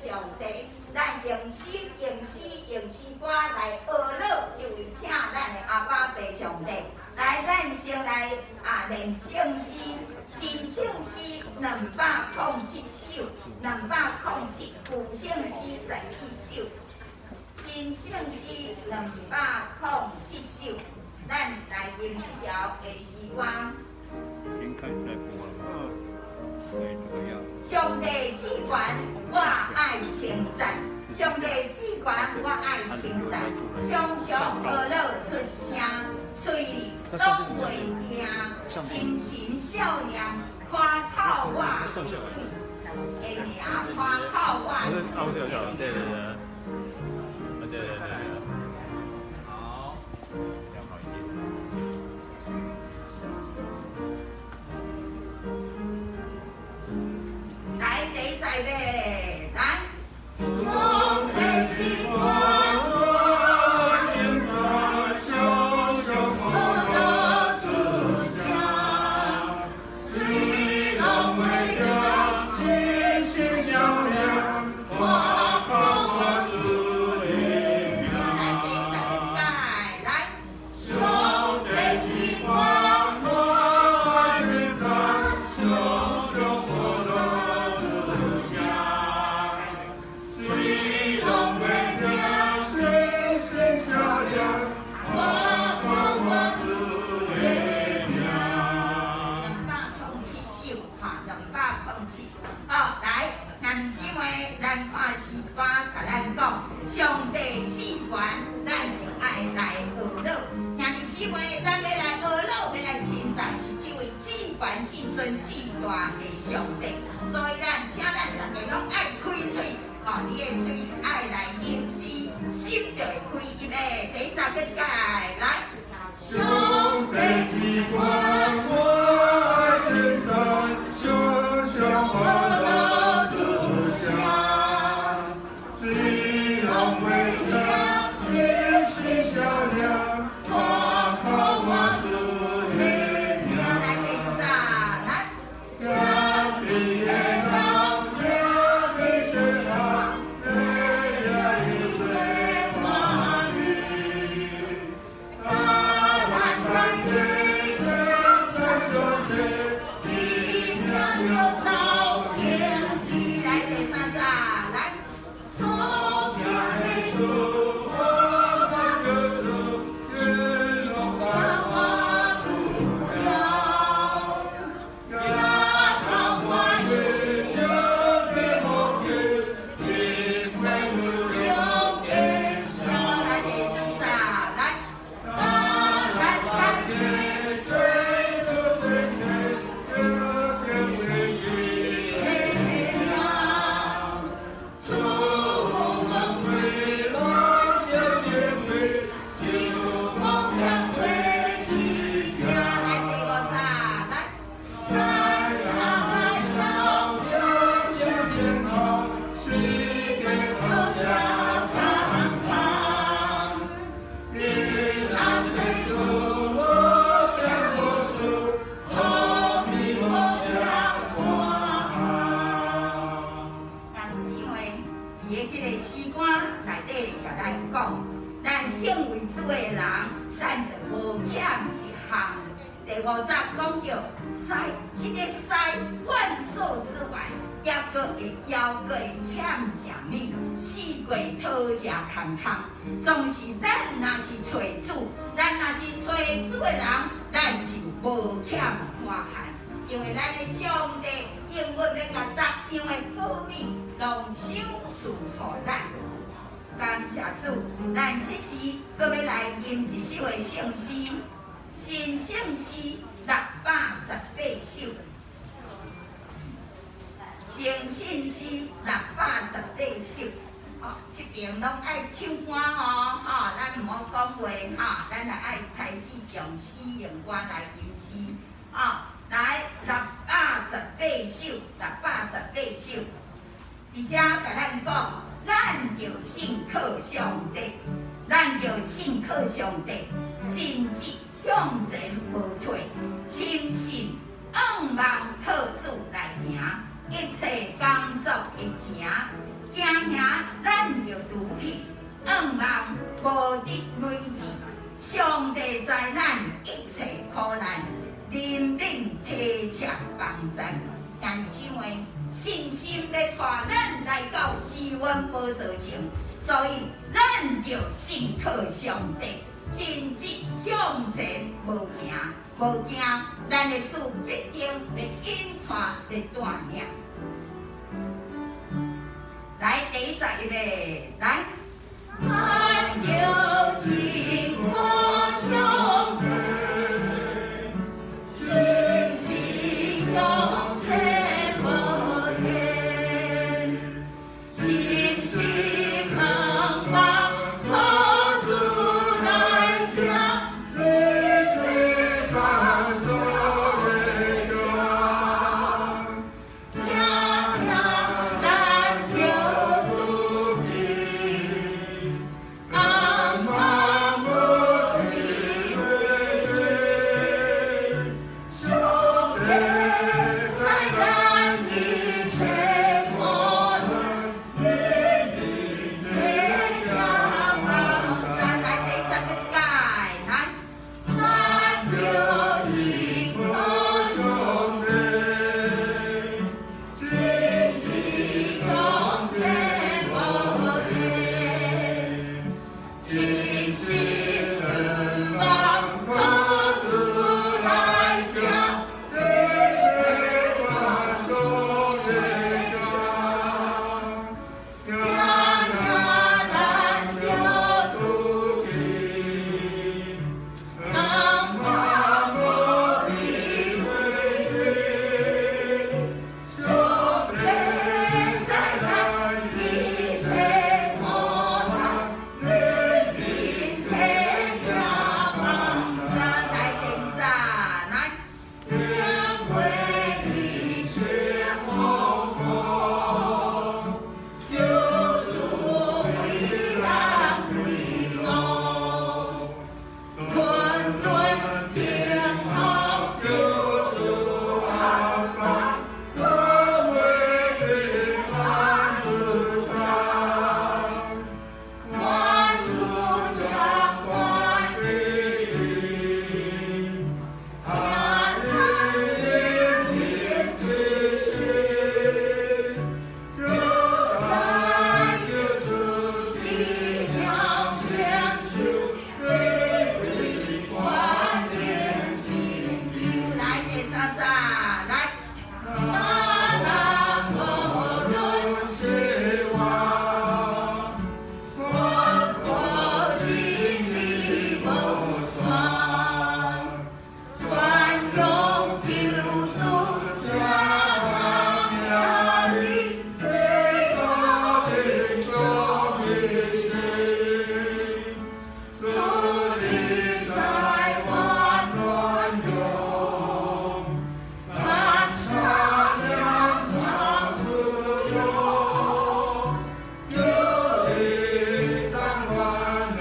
上帝，咱用心、用思、用詩歌來學樂這位疼咱的阿爸父上帝。來，咱先來啊念聖詩，新聖詩207首，207，舊聖詩11首，新聖詩207首，咱來用這條的詩歌。已經開始在播了。對，這個樣。上帝至懸，我愛稱讚；上帝至懸，我愛稱讚。常常呵咾出聲，喙攏袂定，心神數念，誇口我的主的名，誇口我的主的名。對對對，對對對對。好，這樣好一點。來，第一節咧，來。上帝至懸，我愛稱讚，常常呵咾出聲，喙攏袂定，心神數念，誇口我主的名。來，第二節閣一擺，來。上帝至懸，我愛稱讚，常常呵咾出聲，喙攏袂定，心神數念，誇口我主的名。207首，哈，207。好，來，兄弟姊妹，咱看詩歌，共咱講，上帝至懸，咱就愛來呵咾。兄弟姊妹，咱欲來呵咾，欲來稱讚，是這位至懸、至尊、至大的上帝。所以咱請咱大家攏愛開喙，吼，你的喙愛來吟詩，心就會開入的。第一節閣一擺，來。上帝至懸，我愛稱讚，常常呵咾出聲，喙攏袂定，心神數念，誇口我主的名。來，第二節，來。謙卑的人，聽見這話，欲來做歡喜。咱咱家稱讚上帝，伊名了到永遠。來，第三節，來。所行的事，我捌記住，一路帶我拄了，抬頭看見這個福氣，你會有了見笑。來，第四節，來。咱咱家做出聖體，一定會記的名。出門為人的敬畏，就無欠火一行。來，第五節，來。山海老仰天空，世界好吃空空。你若揣主，無驚無輸，予你無驚半項。兄弟姊妹，佇个這个詩歌內底，共咱講，咱敬畏主的人，咱就無欠一項。第五節講著師，這个師萬獸之王，抑閣會枵，閣會欠食物，四界討食空空。總是咱若是揣主，咱若是揣主的人，咱就無欠半項。因為咱的上帝永遠欲共逐樣的好物，攏賞賜予咱。感謝主，咱這時閣欲來吟一首的聖詩，新聖詩618首。新聖詩618首，吼，這邊攏愛唱歌哦，吼，咱毋好講話，吼，咱就愛開始用詩用歌來吟詩，吼，來618首，618首，佇遮共咱講，咱著信靠上帝，咱著信靠上帝，盡志向前無退，深信向望靠主來行。一切工作的情，驚嚇咱著拄去，向望無得累積。上帝知咱一切苦難，憐憫體貼幫贊。兄弟姊妹，信心欲帶咱來到施恩寶座前，所以咱著信靠上帝，真直向前，無驚無驚，咱的主必定會引帶來帶領。來，第11個，來。咱著信靠上帝，真直向前無限，真心向望靠主來行，一切工作的情，驚嚇咱著拄去，向望無得累積，上帝知咱一切苦難，憐憫體貼幫贊。來，第11個，來，咱著信靠上帝，真直向前無限，真心向望靠主來行，一切工作的情，驚嚇咱著拄去，向望無得累積，上帝知咱一切苦難，憐憫體貼幫贊。來，第二節，來，敬畏你是福，求主為咱開路，困頓等候救主阿爸，樂為平安主張，願主掌管的他憐之心，就在救主的妙成就，為關鍵拯救。來，第三節，來，咱無論死活，無真理無散，宣揚救主聽你，主你在萬榮，咱妙自由，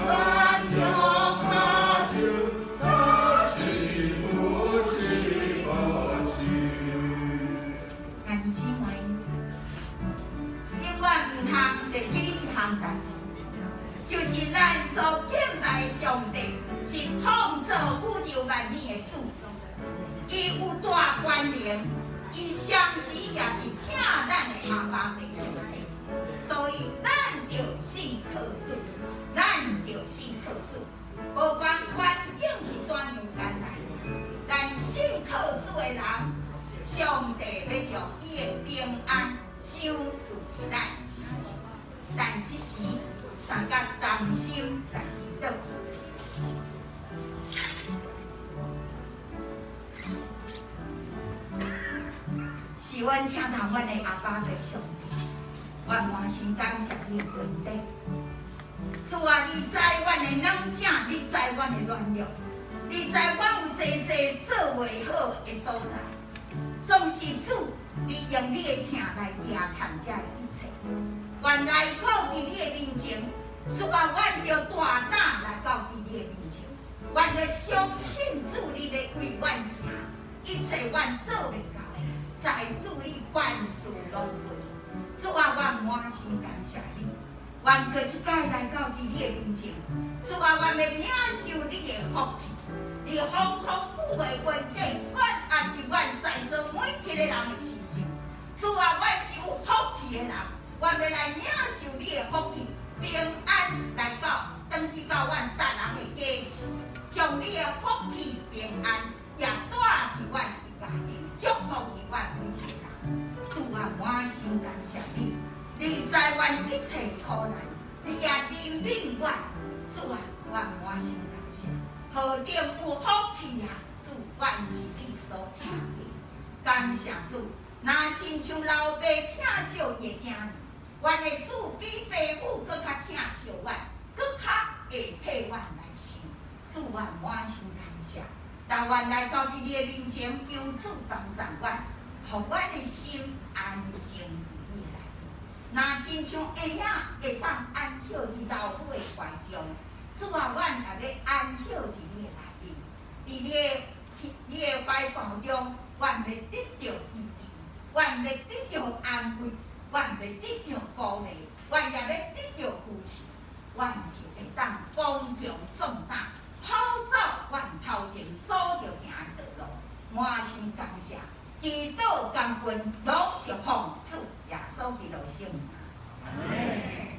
暖陽馬就兄弟姊妹，永遠毋通會記你一項代誌，就是咱所敬拜的上帝是創造宇宙萬物的主，伊有大權能，伊相時也是疼咱的阿爸父上帝，所以咱著信靠主，咱著信靠主，無管環境是怎樣艱難，咱信靠主的人，上帝欲將伊的平安賞賜咱身上。咱這時三甲同心來祈禱。是阮疼痛阮的阿爸父上帝，阮滿心感謝你的恩典。主啊，你知阮的軟正，你知阮的軟弱，你知阮有濟濟做袂好的所在。總是主，你用你的疼來遮蓋這一切。原來靠佇你的面前，主啊，阮著大膽來到佇你的面前，阮著相信主，你欲為阮成一切阮做袂到的。主在主你萬事攏會。主啊，阮滿心感謝你，阮閣一擺來到佇你的面前。主啊，阮欲領受你的福氣，你豐豐富的恩典，灌壓佇阮在座每一个人的心中。主啊，阮是有福氣的人，阮欲來領受你的福氣，平安來到，轉去到阮逐人的家室，將你的福氣平安也帶佇阮的家庭，祝福佇阮每一個人。主啊，滿心感謝你，你知阮一切苦難，你也憐憫阮。主啊，阮滿心感謝，何等有福氣啊！主，阮是你所疼的，感謝主。若親像老爸疼惜伊的囝兒，阮的主比爸母閣較疼惜阮，閣較會替阮來想。主啊，滿心感謝，但願來到佇你的面前，求主幫助阮，予阮的心安靜佇你的內面。若親像嬰仔會當安歇佇老母的懷中，主啊，阮也欲安歇佇你的內面，佇你的懷抱中，阮欲得著醫治，阮欲得著安慰，阮欲得著鼓勵，阮也欲得著扶持，阮就會當剛強壯膽，好走阮頭前所著行的道路。滿心感謝，祈禱感恩，攏是奉主耶穌基督聖名。阿們。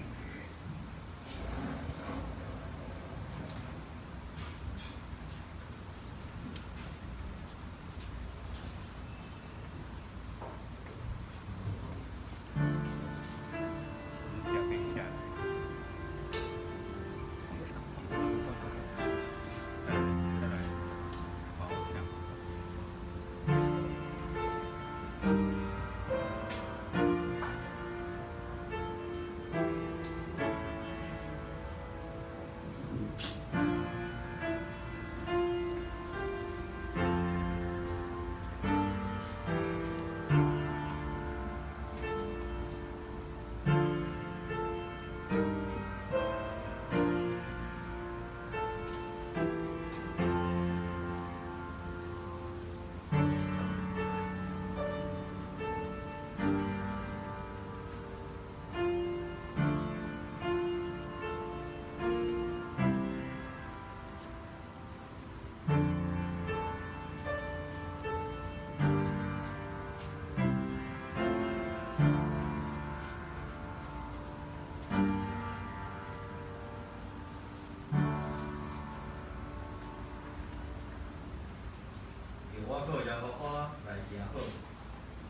我靠耶和華來行好，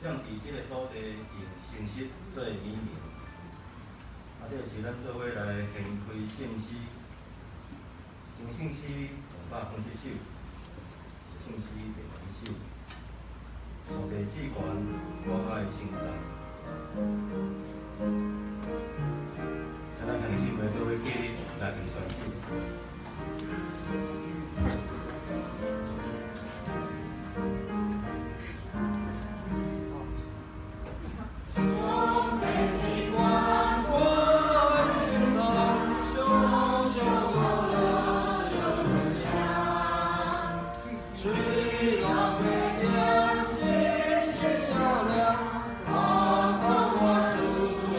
踮佇這個土地用誠實做美名。啊，這是咱做伙來掀開聖詩，先聖詩237首，聖詩第一首。上帝至懸，我愛稱讚。請咱兄弟姊妹做伙起立來行宣誓。嘴人的言，星星照亮，阿公我主的。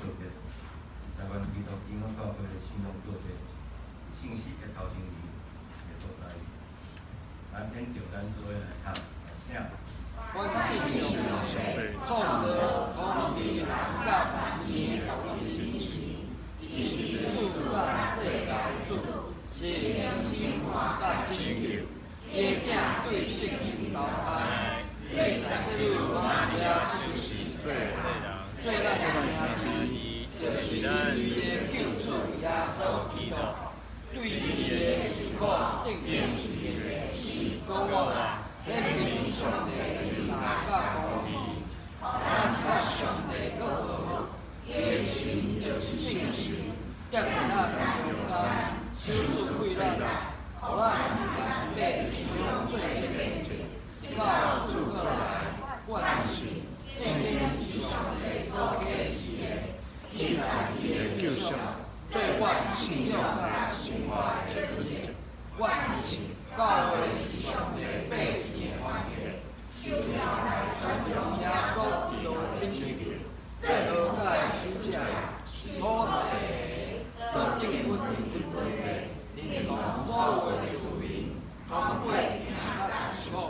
特别，台湾基督长老教会的信仰告别，信息的头前面的所在。咱演著咱做伙来读，来请。阮信上帝创造土地佮天的独一之神，伊是宇甲世界的主，是审判佮拯救。伊的囝對聖神投胎，80歲女瑪利亞出世，做咱的兄弟，就是咱的救主耶穌基督，對伊的受苦釘十字架的死復活，顯明上帝的仁愛佮公義，予咱佮上帝閣和好。伊的神就是聖神，踮佇咱中間，賞賜快樂，予咱萬百種做見證，直到主閣來。阮信聖經是上帝所啟示的，記載伊的救贖，做阮信仰佮生活的準則。阮信教會是上帝百姓的團體，受召來宣揚耶穌基督的拯救，做和解的使者，普世的閣定穩定穩定，連同所有的子民，通過疼佮受苦，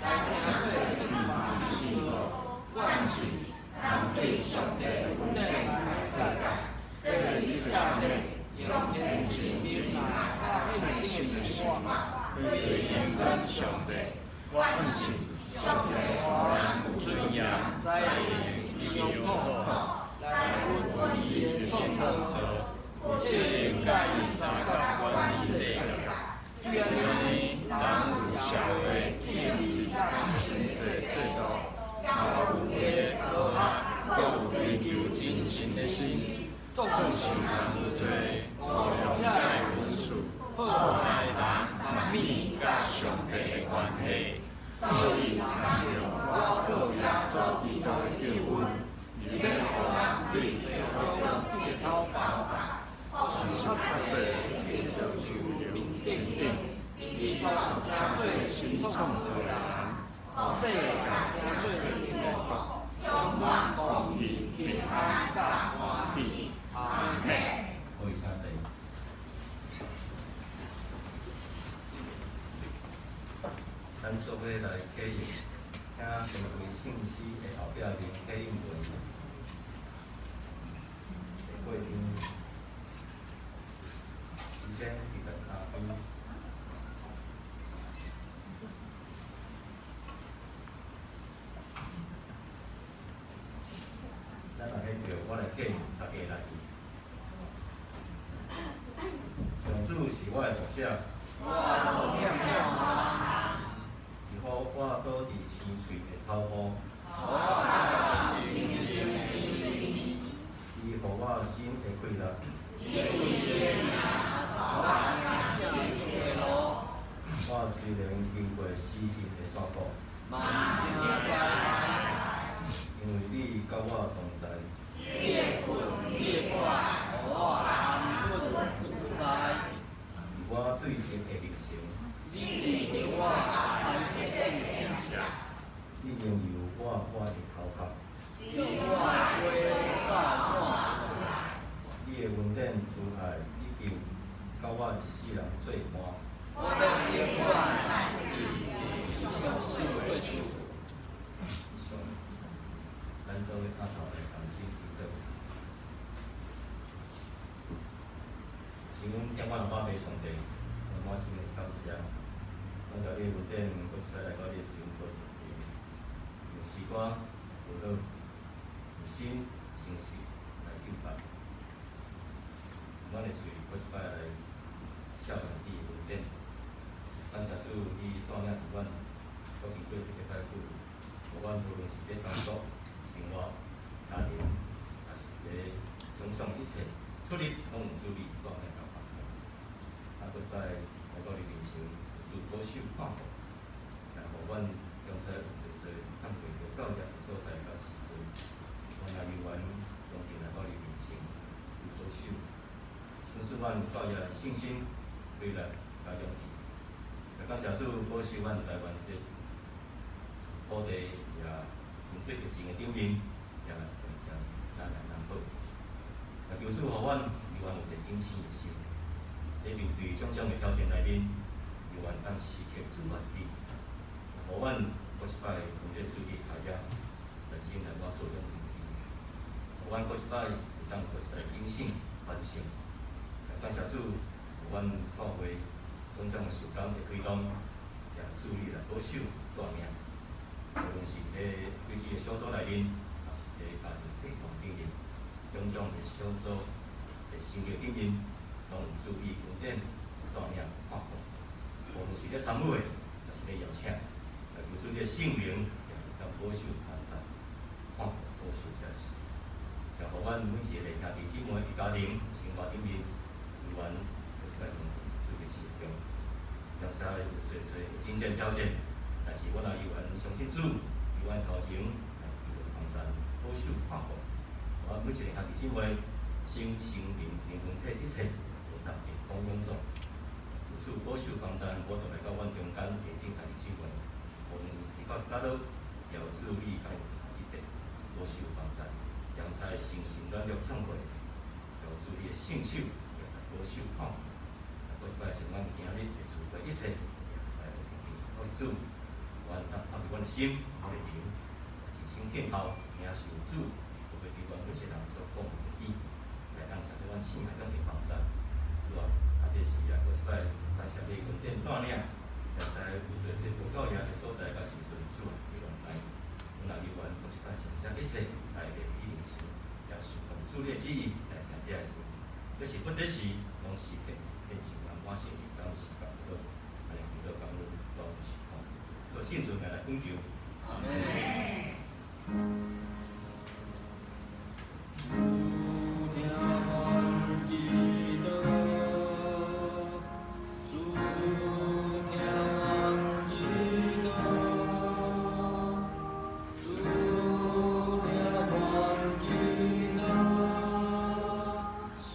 來成做百萬記號。阮信人對上帝恩典來悔改，做以色列用虔誠忍耐佮獻身的生活，歸榮咱上帝。阮信上帝予咱有尊嚴，災難中苦，來阮伊的創造，有責任佮伊相佮管理世界。對按呢，人社會政治佮經濟制度，嘛有的科學，閣有追求精神的心，總是犯罪，誤用這个恩賜，破壞人民佮上帝的關係。所以，我靠耶穌基督的救恩，伊欲予人佇罪中得頭白，受較濟的接受面頂頂，基督成做新創造的人，予世界成做天國，充滿公義、平安佮歡喜。阿們。可以請坐。咱做伙來啟應，請敬貴聖詩的後壁面啟應文的過程，詩篇23篇。咱若彼著，我來建議大家來。上主是我的牧者，我無欠半項。伊予我倒佇青翠的草坡，伊予我心的快樂。我雖然經過死蔭的山谷，因為你佮我同在。佇我對敵的面前，你用油抹我的頭殼，你的恩典慈愛已經佮我一世人做伴。咱做伙阿頭來同心祈禱。神阮天阮阿爸父上帝，我滿心的感謝，感謝你的恩典，閣一擺來到你的施恩寶座前，用詩歌、舞蹈、用心誠實來敬拜。阮的喙閣一擺來孝順你的恩典，感謝主，你帶領著阮，閣經過這個擺久，予阮無論是佇工作、生活、家庭，抑是佇種種一切出入，攏有主你帶領佮幫助。啊，閣再來到你面前，主保守看顧，來予阮中出有濟濟通過著教業的所在佮時陣，阮也猶原忠誠來到你面前，求保守，賞賜阮教業的信心、毅力佮勇氣。也感謝主保守阮台灣這土地，也面對疫情的頂面，也漸漸咱來難保。啊，求主予阮猶原有一個警醒的心，伫面對種種的挑戰內面，猶原當時刻主愛你，予阮閣一擺跟著主去開業，人生來我做種面對，予阮閣一擺會當閣一擺警醒反省，感謝主，予阮教會種種的事工的推動，也主你來保守帶領，無論是佇幾支的小組內面，抑是佇家庭祭壇頂面，種種的小組的成就頂面，攏有主伊恩典帶領看顧。無論是咧參與的，抑是咧邀請，來求主這聖靈也會當保守幫助，看顧保守這事，也予阮每一个兄弟姊妹的家庭生活頂面，猶原閣一擺用主的心中，將遮有濟濟真正挑戰，但是阮也猶原相信主，猶原頭前來求幫助保守看顧。我每一个兄弟姊妹，身心靈靈魂體一切，都當健康勇壯。求主保守幫助，無斷來到阮中間的眾兄弟姊妹，無論伫到佗落，也有主你家己一直保守幫助，將在身心軟弱痛苦，有主你的聖手也在保守看顧。啊，閣一擺將阮今日的聚會一切，來予主，阮當拍開阮的心，阮的靈，一心聽候，領受主，特別對阮每一個人所講的語，來當成做阮生命中的幫助。主啊，啊，這是啊，閣一擺感謝你恩典帶領，也知有濟濟無夠贏的所在，佮時陣主啊，你攏知。阮也猶原閣一擺將這一切來來以領受，也順奉主你的旨意來成這個事。這是不得時，攏是變變成人滿心的感謝感恩，安尼祈禱感恩，攏是奉主聖主名來懇求。阿門。主聽阮祈禱，主聽阮祈禱，主聽阮祈禱，心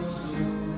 事。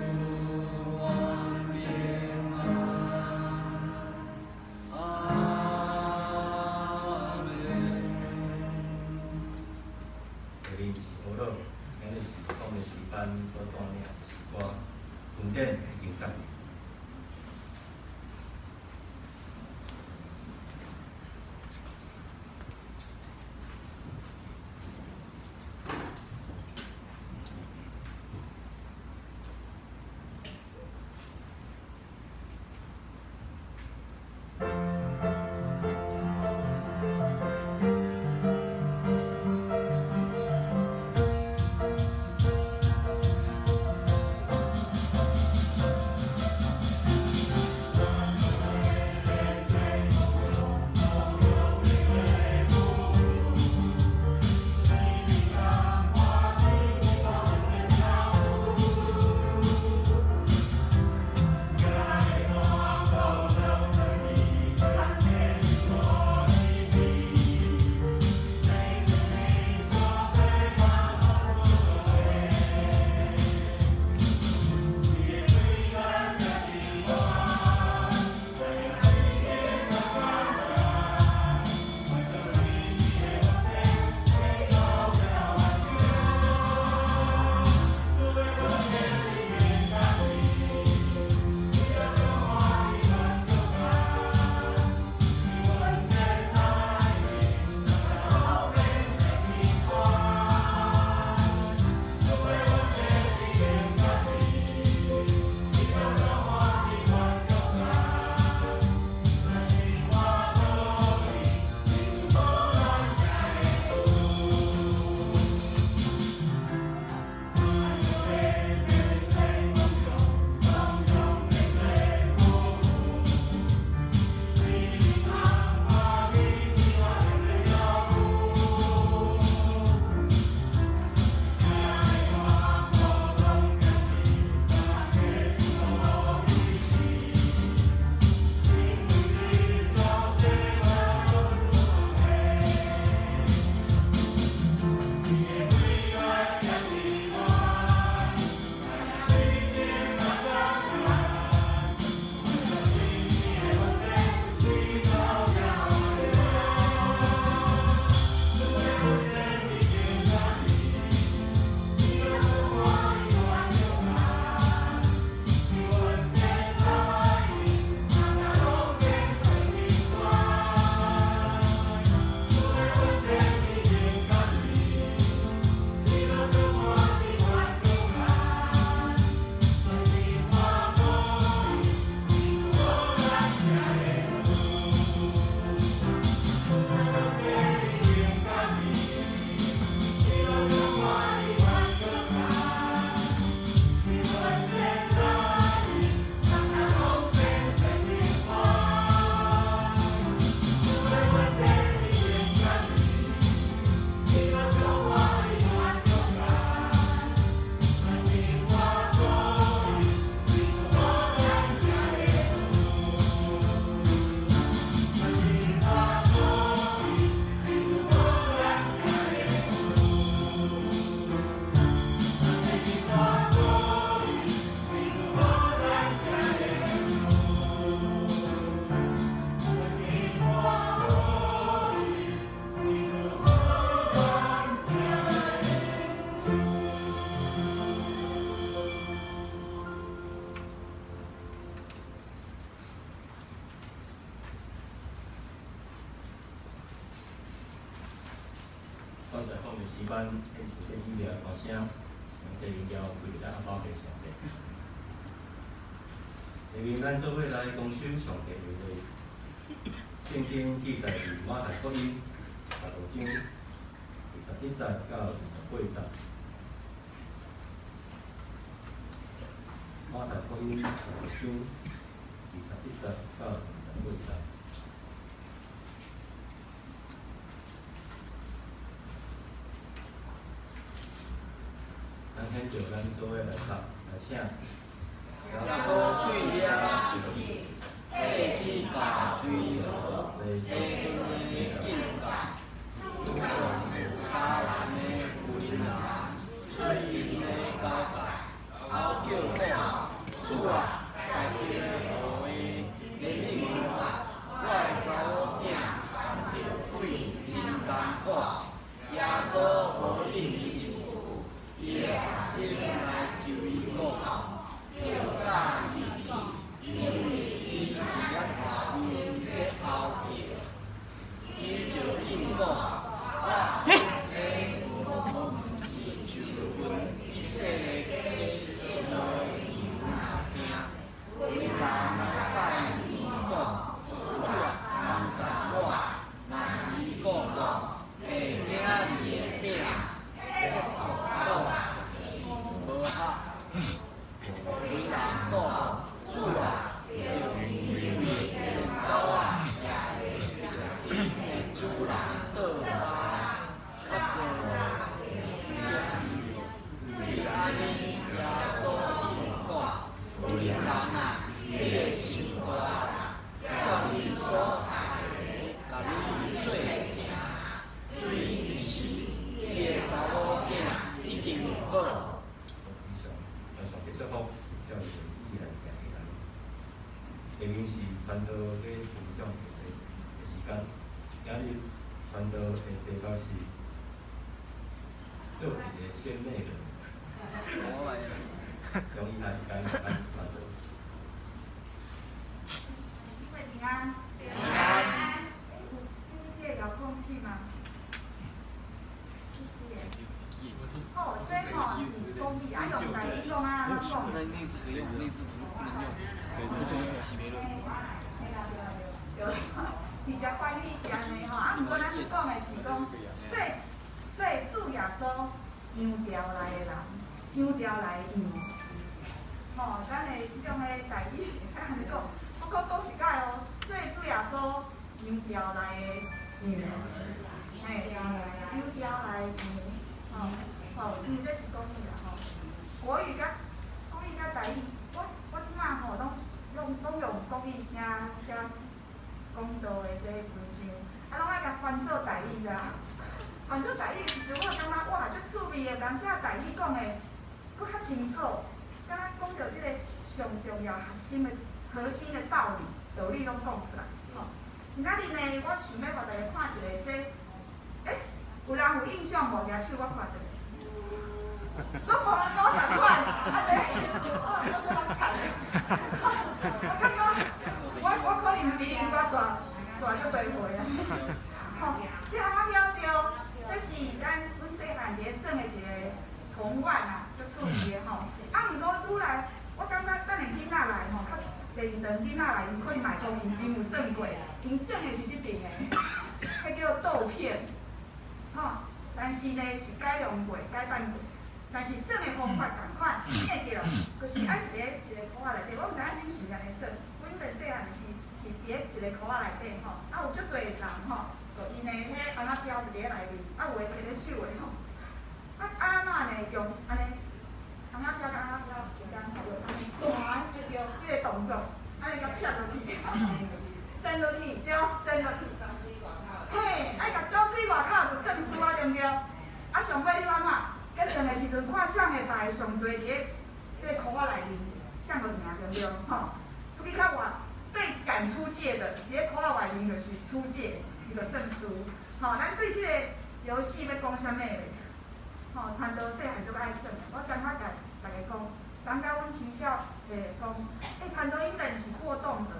感谢讲的诗班，献上这音乐歌声，让这荣耀归予咱阿爸父上帝。下面咱做伙来公守上帝的话，圣經記載佇馬太福音15章21節到28節。馬太福音15章21節到28節。咱現就咱做伙來讀，來請。耶穌對遐出去，過去共推羅、西頓的境界，拄著迦南的婦人出𪜶的交界，吼叫講：主啊，大衛的後裔，憐憫我！我的查某囝犯著鬼，真艱苦。耶穌無應伊一句，伊的學生來求伊講：叫趕伊去，因為伊佇遐大聲咧吼叫。伊就應講：我這毋是就分一切的失落的羊仔聽。婦人來拜伊講：主啊，幫助我！若是伊講會囝兒的餅，講是無合。婦人講：主啊，著因為連狗仔也會食𪜶的主人倒下較過的餅對按呢，耶穌應講：婦人啊，你的信大啦，照你所愛的，共你做成。對時，伊的查某囝已經好。以上，願上帝祝福，照伊的意來行起來。下面是傳道咧分享的時間，今日傳道的題目是做一个謙卑的人。我來。將以下時間交傳道。各位平安。平安。有這個遙控器嗎？謝謝。好，這吼是講義，啊用台語講啊，按怎講？那那次可以用，那次不能用，對，這個起沒了。嘿啦，對啦對，對。直接翻譯是按呢吼，啊，毋過咱講的是講，做做主耶穌羊牢內的人，羊牢內的羊。吼，咱的這種的台語會使按呢講，我講講一擺哦，做主耶穌羊牢內的羊，嘿，羊牢內的羊，吼，好，因為這是國語啦吼，國語佮台語，我這擺吼攏用國語寫寫講道的這個文章，啊，攏愛共翻做台語啦。翻做台語時陣，我感覺哇，足趣味的，有當時台語講的閣較清楚，敢若講著這個上重要核心的道理攏講出來。吼，今仔日呢，我想欲予大家看一個這，欸，有人有印象無？舉手我看著。攏無人講仝款，按呢，哦，我足落慘的。我感覺我可能比恁閣大大足濟歲啊。吼，這翁仔標著，這是咱阮細漢佇咧耍的一個童玩啊，足趣味的吼。啊，毋過拄來，我感覺等下囡仔來吼，較第二陣囡仔來，𪜶可能嘛會講𪜶有耍過，𪜶耍的是這爿的，彼叫豆片，吼。但是呢是改良過、改版過，但是耍的方法仝款，你會記囉，就是愛一个一个箍仔內底，我毋知影恁是毋是按呢耍，阮佇細漢是佇咧一個箍仔內底吼，啊有足濟人吼，就𪜶的彼翁仔標就佇咧內面，啊有的提咧手的吼，啊啊按怎呢？用按呢，翁仔標佮翁仔標之間吼，就按呢彈，對著這個動作，按呢共撇落去，伸落去，對，伸落去。嘿，愛共走喙外口就算輸啊，對毋對？啊，上尾你按怎？結算的時陣，看誰會排上濟佇咧這個箍仔內面，誰就贏，對毋對？吼，出去較外，被趕出界的，佇咧箍仔外面就是出界，伊就算輸。吼，咱對這個遊戲欲講啥物咧？吼，傳道細漢足愛耍的，我昨昏共大家講，昨昏阮親小會講，欸，傳道英本是過動兒。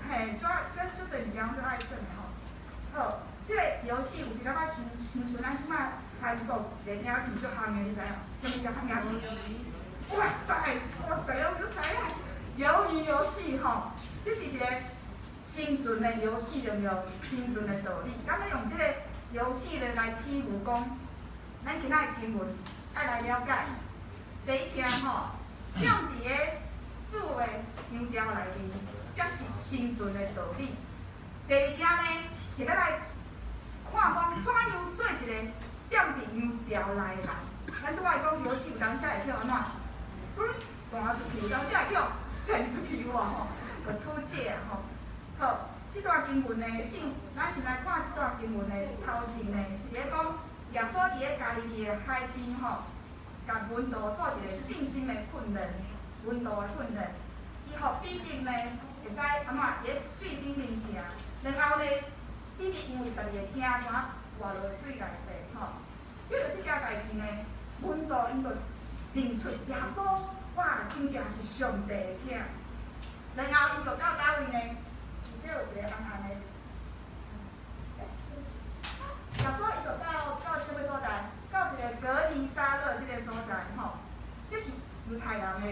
嘿，足足足濟物件攏足愛耍的吼。好，這个遊戲有一點仔親親像咱這擺韓國一個影片足紅的，你知無？啥物叫影片？哇塞！我知影，我知影。魷魚遊戲吼，這是一個生存的遊戲，對毋對？生存的道理。敢欲用這个遊戲咧來比喻講，咱今仔的經文愛來了解。第一件吼，踮佇个主的羊牢內面，才是生存的道理。第二件呢，是欲來看講怎樣做一個踮佇羊牢內的人。咱拄仔講遊戲有當時會去按怎？彈出去，有當時會去跣出去有無吼？就出界啊吼。好，這段經文呢，正咱先來看這段經文的頭先呢，是咧講耶穌佇咧加利利的海邊吼，共門徒做一個信心的訓練，門徒的訓練。伊予彼得呢，會使按怎？佇咧水頂面行，然後呢，彼得因為家己會驚，怎活落水內底吼。為著這件代誌呢，門徒𪜶就認出耶穌，哇，真正是上帝的囝。然後𪜶就到佗位呢？這有一個紅紅的。耶穌伊就到啥物所在？到一個革尼撒勒這个所在吼，這是猶太人的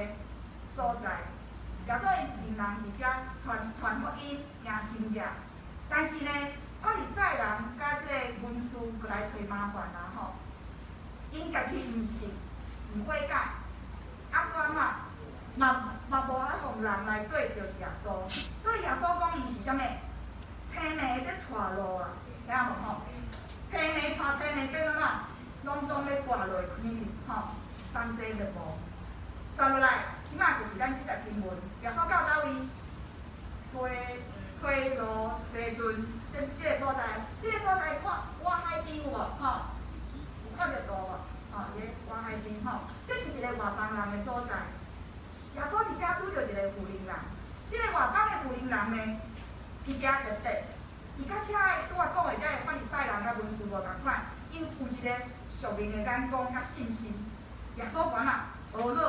所在。耶穌𪜶是令人佇遮傳傳福音、行神跡，但是呢，法利賽人佮這个文士閣來揣麻煩啊吼。𪜶家己毋信，毋悔改，啊，閣按怎？嘛嘛無愛予人來對著耶穌，所以耶穌講𪜶是啥物？青盲咧帶路啊，知影無吼？青盲帶青盲變按怎？攏總欲跋落去吼，幫濟就無。煞落來，這擺就是咱這節經文，耶穌到佗位？推羅西頓這个所在，這个所在看倚海邊有無？吼，有看著圖無？吼，佇咧倚海邊吼，這是一個外邦人的所在。耶穌佇遮拄著一個婦人人，這个外邦的婦人人呢，伊誠特別，伊佮遮个拄仔講的遮个法利賽人佮文士無仝款，伊有一個屬靈的眼光佮信心。耶穌管啊，學落去，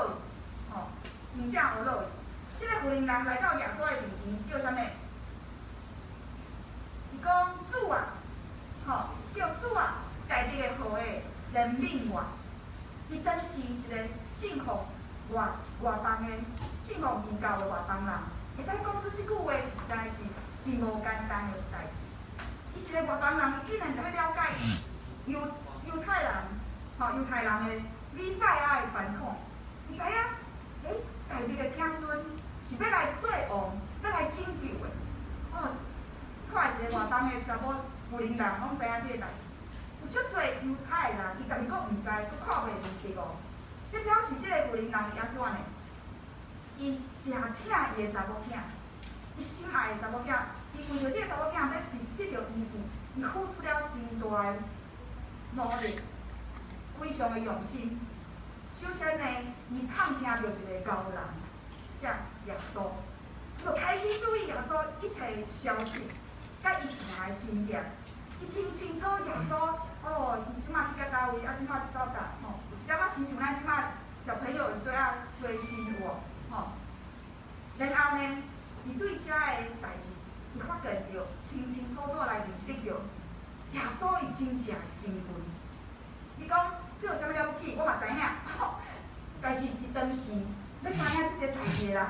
吼，真正學落去。這个婦人人來到耶穌的面前，叫啥物？伊講主啊，吼，叫主啊，大衛的後裔，憐憫我。伊當時一個信奉外邦的信奉異教的外邦人，會使講出這句話，實在是真無簡單的代誌。伊是個外邦人，伊竟然會了解猶太人，吼，猶太人的彌賽亞的傳統。伊知影，欸，大衛的子孫是欲來做王，欲來拯救的。哦，看一个外邦的查某婦人人，攏知影這个代誌。有足濟猶太人，伊家己閣毋知，閣看袂認得哦。這表示這个婦人人伊按怎呢？伊誠疼伊的查某囝，伊心愛的查某囝，伊為著這个查某囝欲得著醫治，伊付出了真大的努力，非常的用心。首先呢，伊探聽著一个高人，這耶穌，伊就開始注意耶穌一切消息，佮伊行的神跡。伊清清楚耶穌，哦，伊這擺去到佗位，啊，這擺去到佗，吼，有一點仔親像咱這擺小朋友做啊追星有無？吼，然後呢，伊對遮的代誌，伊發現著清清楚楚來認得著耶穌伊真正的身份。伊講這有啥物了不起？我嘛知影，但是佇當時欲知影這个代誌的人，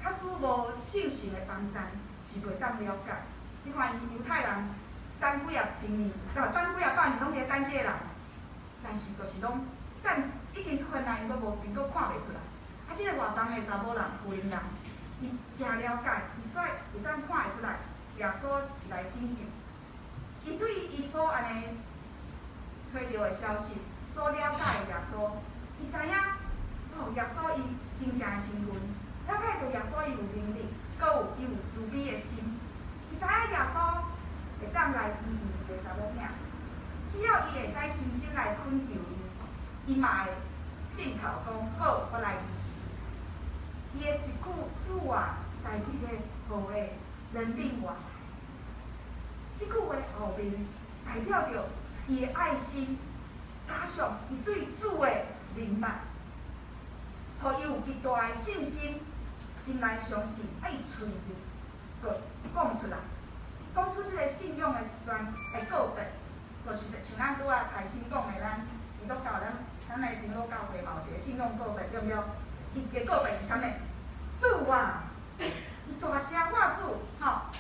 假使無聖神的幫贊，是袂當了解。你看伊猶太人等幾仔千年，等幾仔百年攏佇咧等這个人，但是就是攏等已經出現來，𪜶閣無，𪜶閣看袂出來。啊，這个外邦的查某人、婦人人，伊誠了解，伊所以會當看會出來，耶穌是來拯救。伊對伊所按呢揣著的消息，所了解的耶穌，伊知影，哦，耶穌伊真正的身份，了解著耶穌伊有能力，閣有伊有慈悲的心。伊知影耶穌會當來醫治伊的查某囝，只要伊會使誠心來懇求伊，伊嘛會點頭講好，我來醫治。伊的一句主啊，大衛的後裔，憐憫我。這句話後面代表著伊的愛心，加上伊對主的明白，予伊有極大的信心，心來相信，啊，伊喙就講出來，講出這个信仰的宣的告白，就是像咱拄仔開始講的，咱基督教咱咱的長老教會嘛有一個信仰告白，對毋對？伊的告白是啥物？主啊，伊大聲喊主，吼，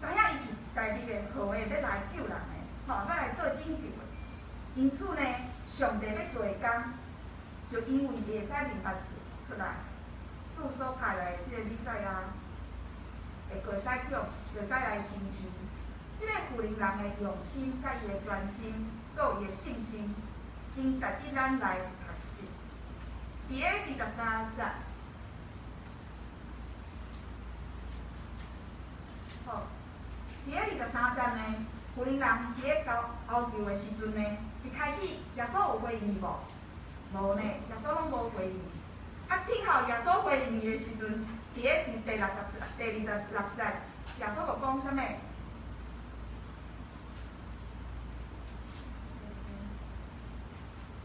知影伊是大衛的後裔，欲來救人的，吼，欲來做拯救的。因此呢，上帝欲做的工，就因為伊會使認捌出來，主所派來的這個彌賽亞，會會使去會使來成就。這個婦人人的用心，佮伊的專心，閣有伊的信心，真值得咱來學習。佇咧23節，好，佇咧23節呢，婦人人佇咧交呼求的時陣呢，一開始耶穌有回應伊無？無呢，耶穌攏無回應。啊，等候耶穌回應伊的時陣，佇咧佇第六十第26節，耶穌就講啥物？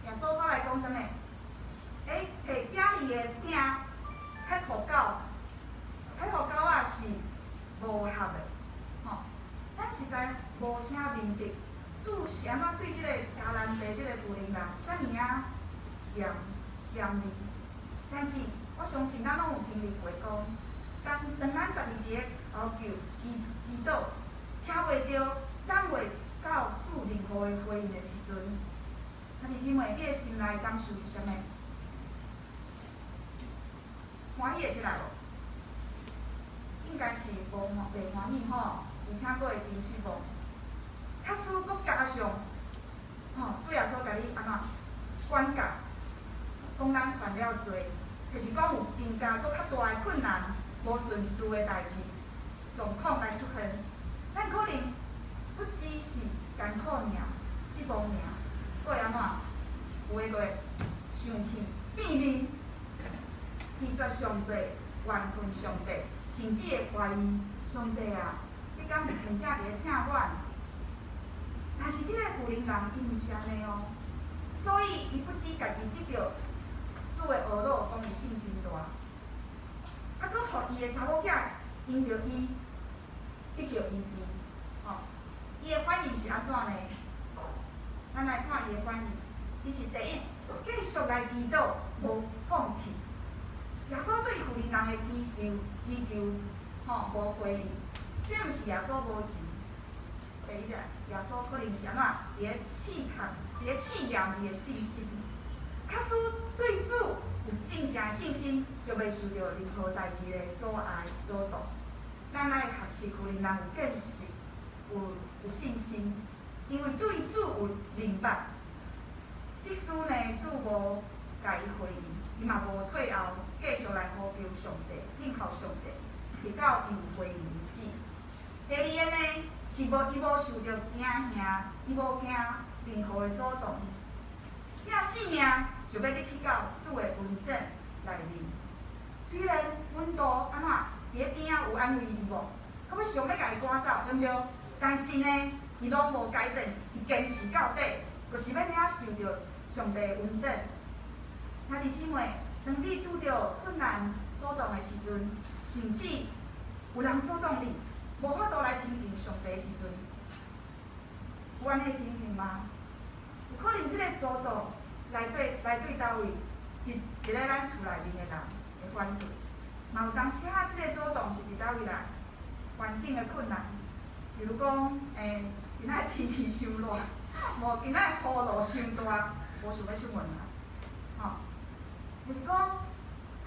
耶穌煞來講啥物？欸，提囝兒的餅，彼予狗，彼予狗仔是無合的，吼。咱實在無啥明白，主是按怎對這個迦南地這個婦人人遮爾仔嚴嚴厲？但是我相信咱攏有經歷過講，當當咱家己佇咧呼求、祈祈禱，聽袂著、等袂到主任何的回應的時陣，兄弟姊妹，你的心內感受是啥物？歡喜會起來無？應該是無歡袂歡喜吼，而且閣會真失望。假使閣加上，吼，主耶穌共你按怎管教，講咱犯了罪，就是講有更加閣較大的困難、無順遂的代誌狀況來出現，咱可能不只是艱苦爾，失望爾，閣會按怎？有的閣會生氣、變面、拒絕上帝、怨恨上帝，甚至會懷疑上帝啊，你敢是真正佇咧疼阮？但是這個婦人人伊毋是按呢哦，所以伊不只家己得著主的呵咾，講伊信心大，啊，閣予伊的查某囝因著伊得著醫治，吼，伊的反應是按怎呢？咱來看伊的反應，伊是第一，繼續來祈禱，無放棄。耶穌對婦人人的祈求，祈求，吼，無回應，這毋是耶穌無錢。第一個，耶穌可能是按怎？佇咧試探，佇咧試驗伊的信心。假使對主有真正信心，就袂受著任何代誌的阻礙、阻擋。咱愛學習婦人人有見識，有有信心，因為對主有認捌。即使呢，主無共伊回應，伊嘛無退後，繼續來呼求上帝，等候上帝，直到伊有回應為止。第二個呢，是無伊無受著驚嚇，伊無驚任何的阻擋，拼性命就欲入去到主的恩典內面。雖然門徒按怎佇咧邊仔有安慰伊無，閣欲想欲共伊趕走，對毋對？但是呢，伊攏無改變，伊堅持到底，就是欲領受著上帝的恩典。兄弟姊妹，當你拄著困難阻擋的時陣，甚至有人阻擋你，無法度來親近上帝的時陣，有按呢情形嗎？有可能這個阻擋來做來對佗位，佇佇咧咱厝內面的人的反對，嘛有當時仔這個阻擋是佇佗位來？環境的困難，比如講，欸，今仔天氣傷熱，無今仔雨落傷大，無想欲出門啊，吼，就是講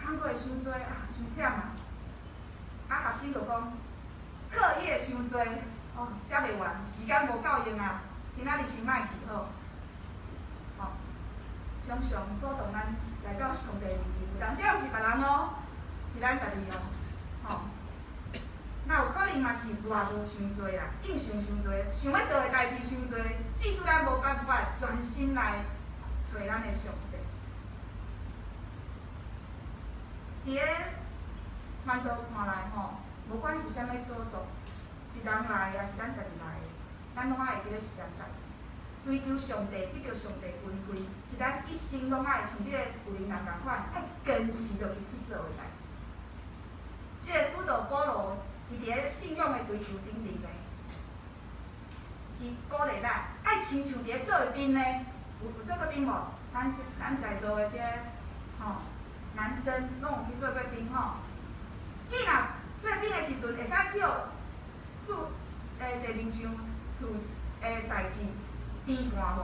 工課傷濟啊，傷忝啊，啊學生就講課業傷濟，哦，寫袂完，時間無夠用啊，今仔日先莫去好，吼，常常阻擋咱來到上帝面前，有當時仔毋是別人哦，是咱家己哦，吼。若有可能嘛是賴無傷濟啦，應承傷濟，想欲做的代誌傷濟，致使咱無辦法專心來揣咱的上帝。佇咧門徒看來吼，無管是啥物阻擋，是人來抑是咱家己來的，咱攏愛會記咧一件代誌，追求上帝，得著上帝恩惠，是咱一生攏愛像這個婦人人仝款，愛堅持落去去做的代誌。這個使徒保羅，伊佇咧信仰的追求頂面呢，伊鼓勵咱愛親像佇咧做兵呢，有做過兵無？咱在座的這個吼男生攏有去做過兵吼。你若做兵的時陣，會使叫地面上事的代誌轉換無？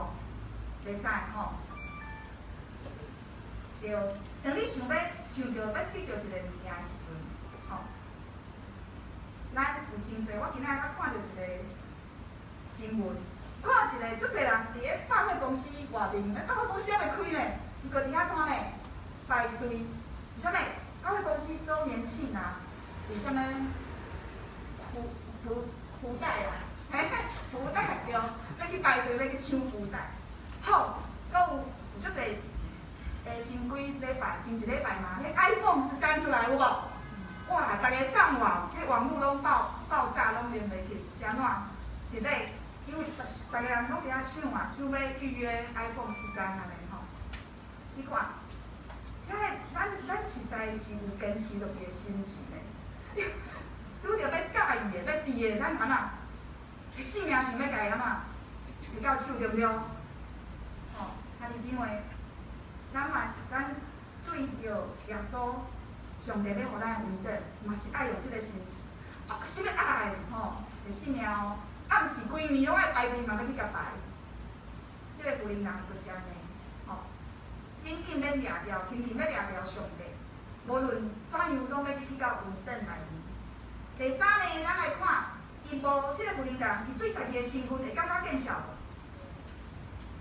袂使吼。對，當你想著欲得著一個物件的時陣，吼，咱有真濟，我今仔日才看著一個新聞，看一個足濟人佇咧百貨公司外面，百貨公司猶未開呢，伊閣佇遐怎呢？排隊，為啥物？百貨公司週年慶啊，有啥物福袋啊，嘿，福袋對，欲去排隊欲去搶福袋。好，閣有足濟，前幾禮拜，前一禮拜嘛，彼 iPhone 13出來有無？哇，逐家上網，彼網路攏爆炸，攏連袂去，是按怎？佇咧，因為逐家人攏佇遐搶啊，搶欲預約 iPhone 十三按呢吼。你看，這个咱實在是有堅持落去的心志呢。拄著欲佮意的、欲挃的，咱按怎？性命想欲共伊按怎？會到手對毋對？吼，兄弟姊妹，咱嘛是咱對著耶穌，上帝欲予咱的恩典，嘛是愛用這個心志，啊，啥物愛吼，會性命哦，啊，毋是規年攏愛排隊嘛欲去共排。這個婦人就是按呢，吼，緊緊欲掠牢，緊緊欲掠牢上帝，無論怎樣攏欲去到恩典內面。第三呢，咱來看，伊無這個婦人，伊對家己的身份會感覺見笑無？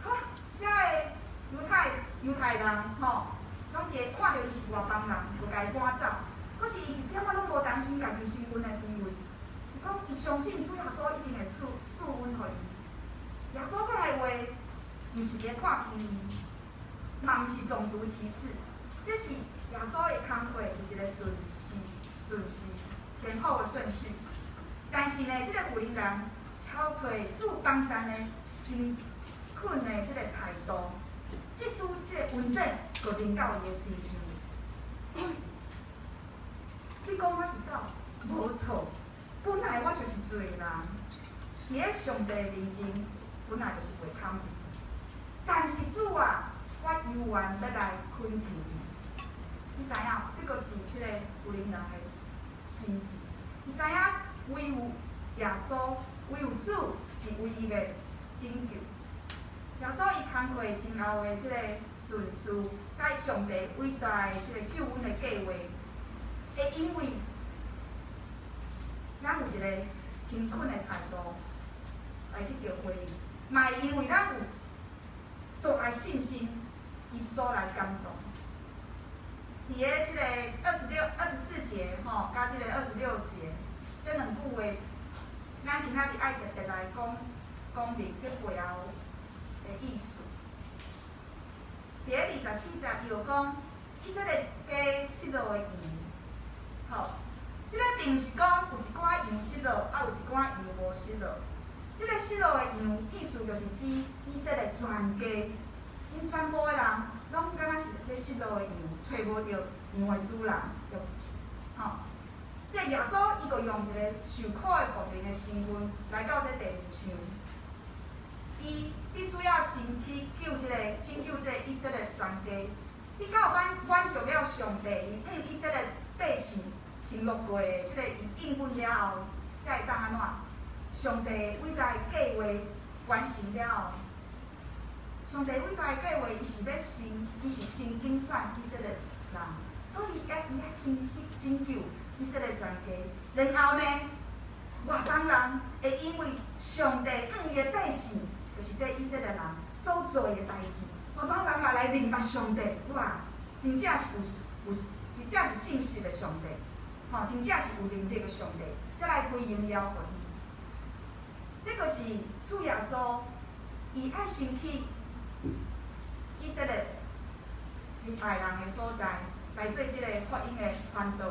哈，這个猶太人吼，攏佇咧看著伊是外邦人，就共伊趕走。可是伊一點仔攏無擔心家己身份的地位。伊講，伊相信主耶穌一定會賜恩予伊。耶穌講的話，毋是佇咧看輕伊，嘛毋是種族歧視，這是耶穌的工課有一個順序前後的順序。但是呢，這個婦人超揣主幫贊的誠懇的這個態度，這使這個恩典就臨到伊的身上。你講我是狗，無錯，本來我就是罪人，佇咧上帝面前本來就是袂堪的。但是主啊，我猶原欲來懇求你。你知影，這個是這個婦人的心志。伊知影唯有耶穌，唯有主是唯一的拯救。耶穌伊工課前後的這個順序，佮上帝偉大的這個救恩的計畫，會因為咱有一個誠懇的態度來去著回應，嘛會因為咱有大的信心，伊所來感動。佇咧這個26、24節吼，佮這個26節，這兩句話，咱今仔日愛特別來講講明這背後的意思。佇咧24節，伊有講以色列家失落的羊，吼，這個並毋是講有一寡羊失落，啊有一寡羊無失落。這個失落的羊，意思就是指以色列全家，𪜶全部的人攏敢若是咧失落的羊，揣無著羊的主人，對，吼。這個耶穌伊就用一個受苦的僕人的身份來到這地面上，伊必須要先去救這個拯救這個以色列全家，直到滿足了上帝伊向以色列百姓承諾過的這個伊應允了後，才會當按怎？上帝偉大的計畫完成了後，上帝偉大的計畫，伊是欲先，伊是先揀選以色列人，所以伊愛先去拯救以色列全家，然後呢，外邦人會因為上帝向伊的百姓，就是這以色列人所做的代誌，外邦人嘛來認捌上帝，哇，真正是有真正是信實的上帝，吼，真正是有能力的上帝，才來歸榮耀予伊。這個是主耶穌，伊愛先去以色列猶太人的所在，來做這個福音的傳道，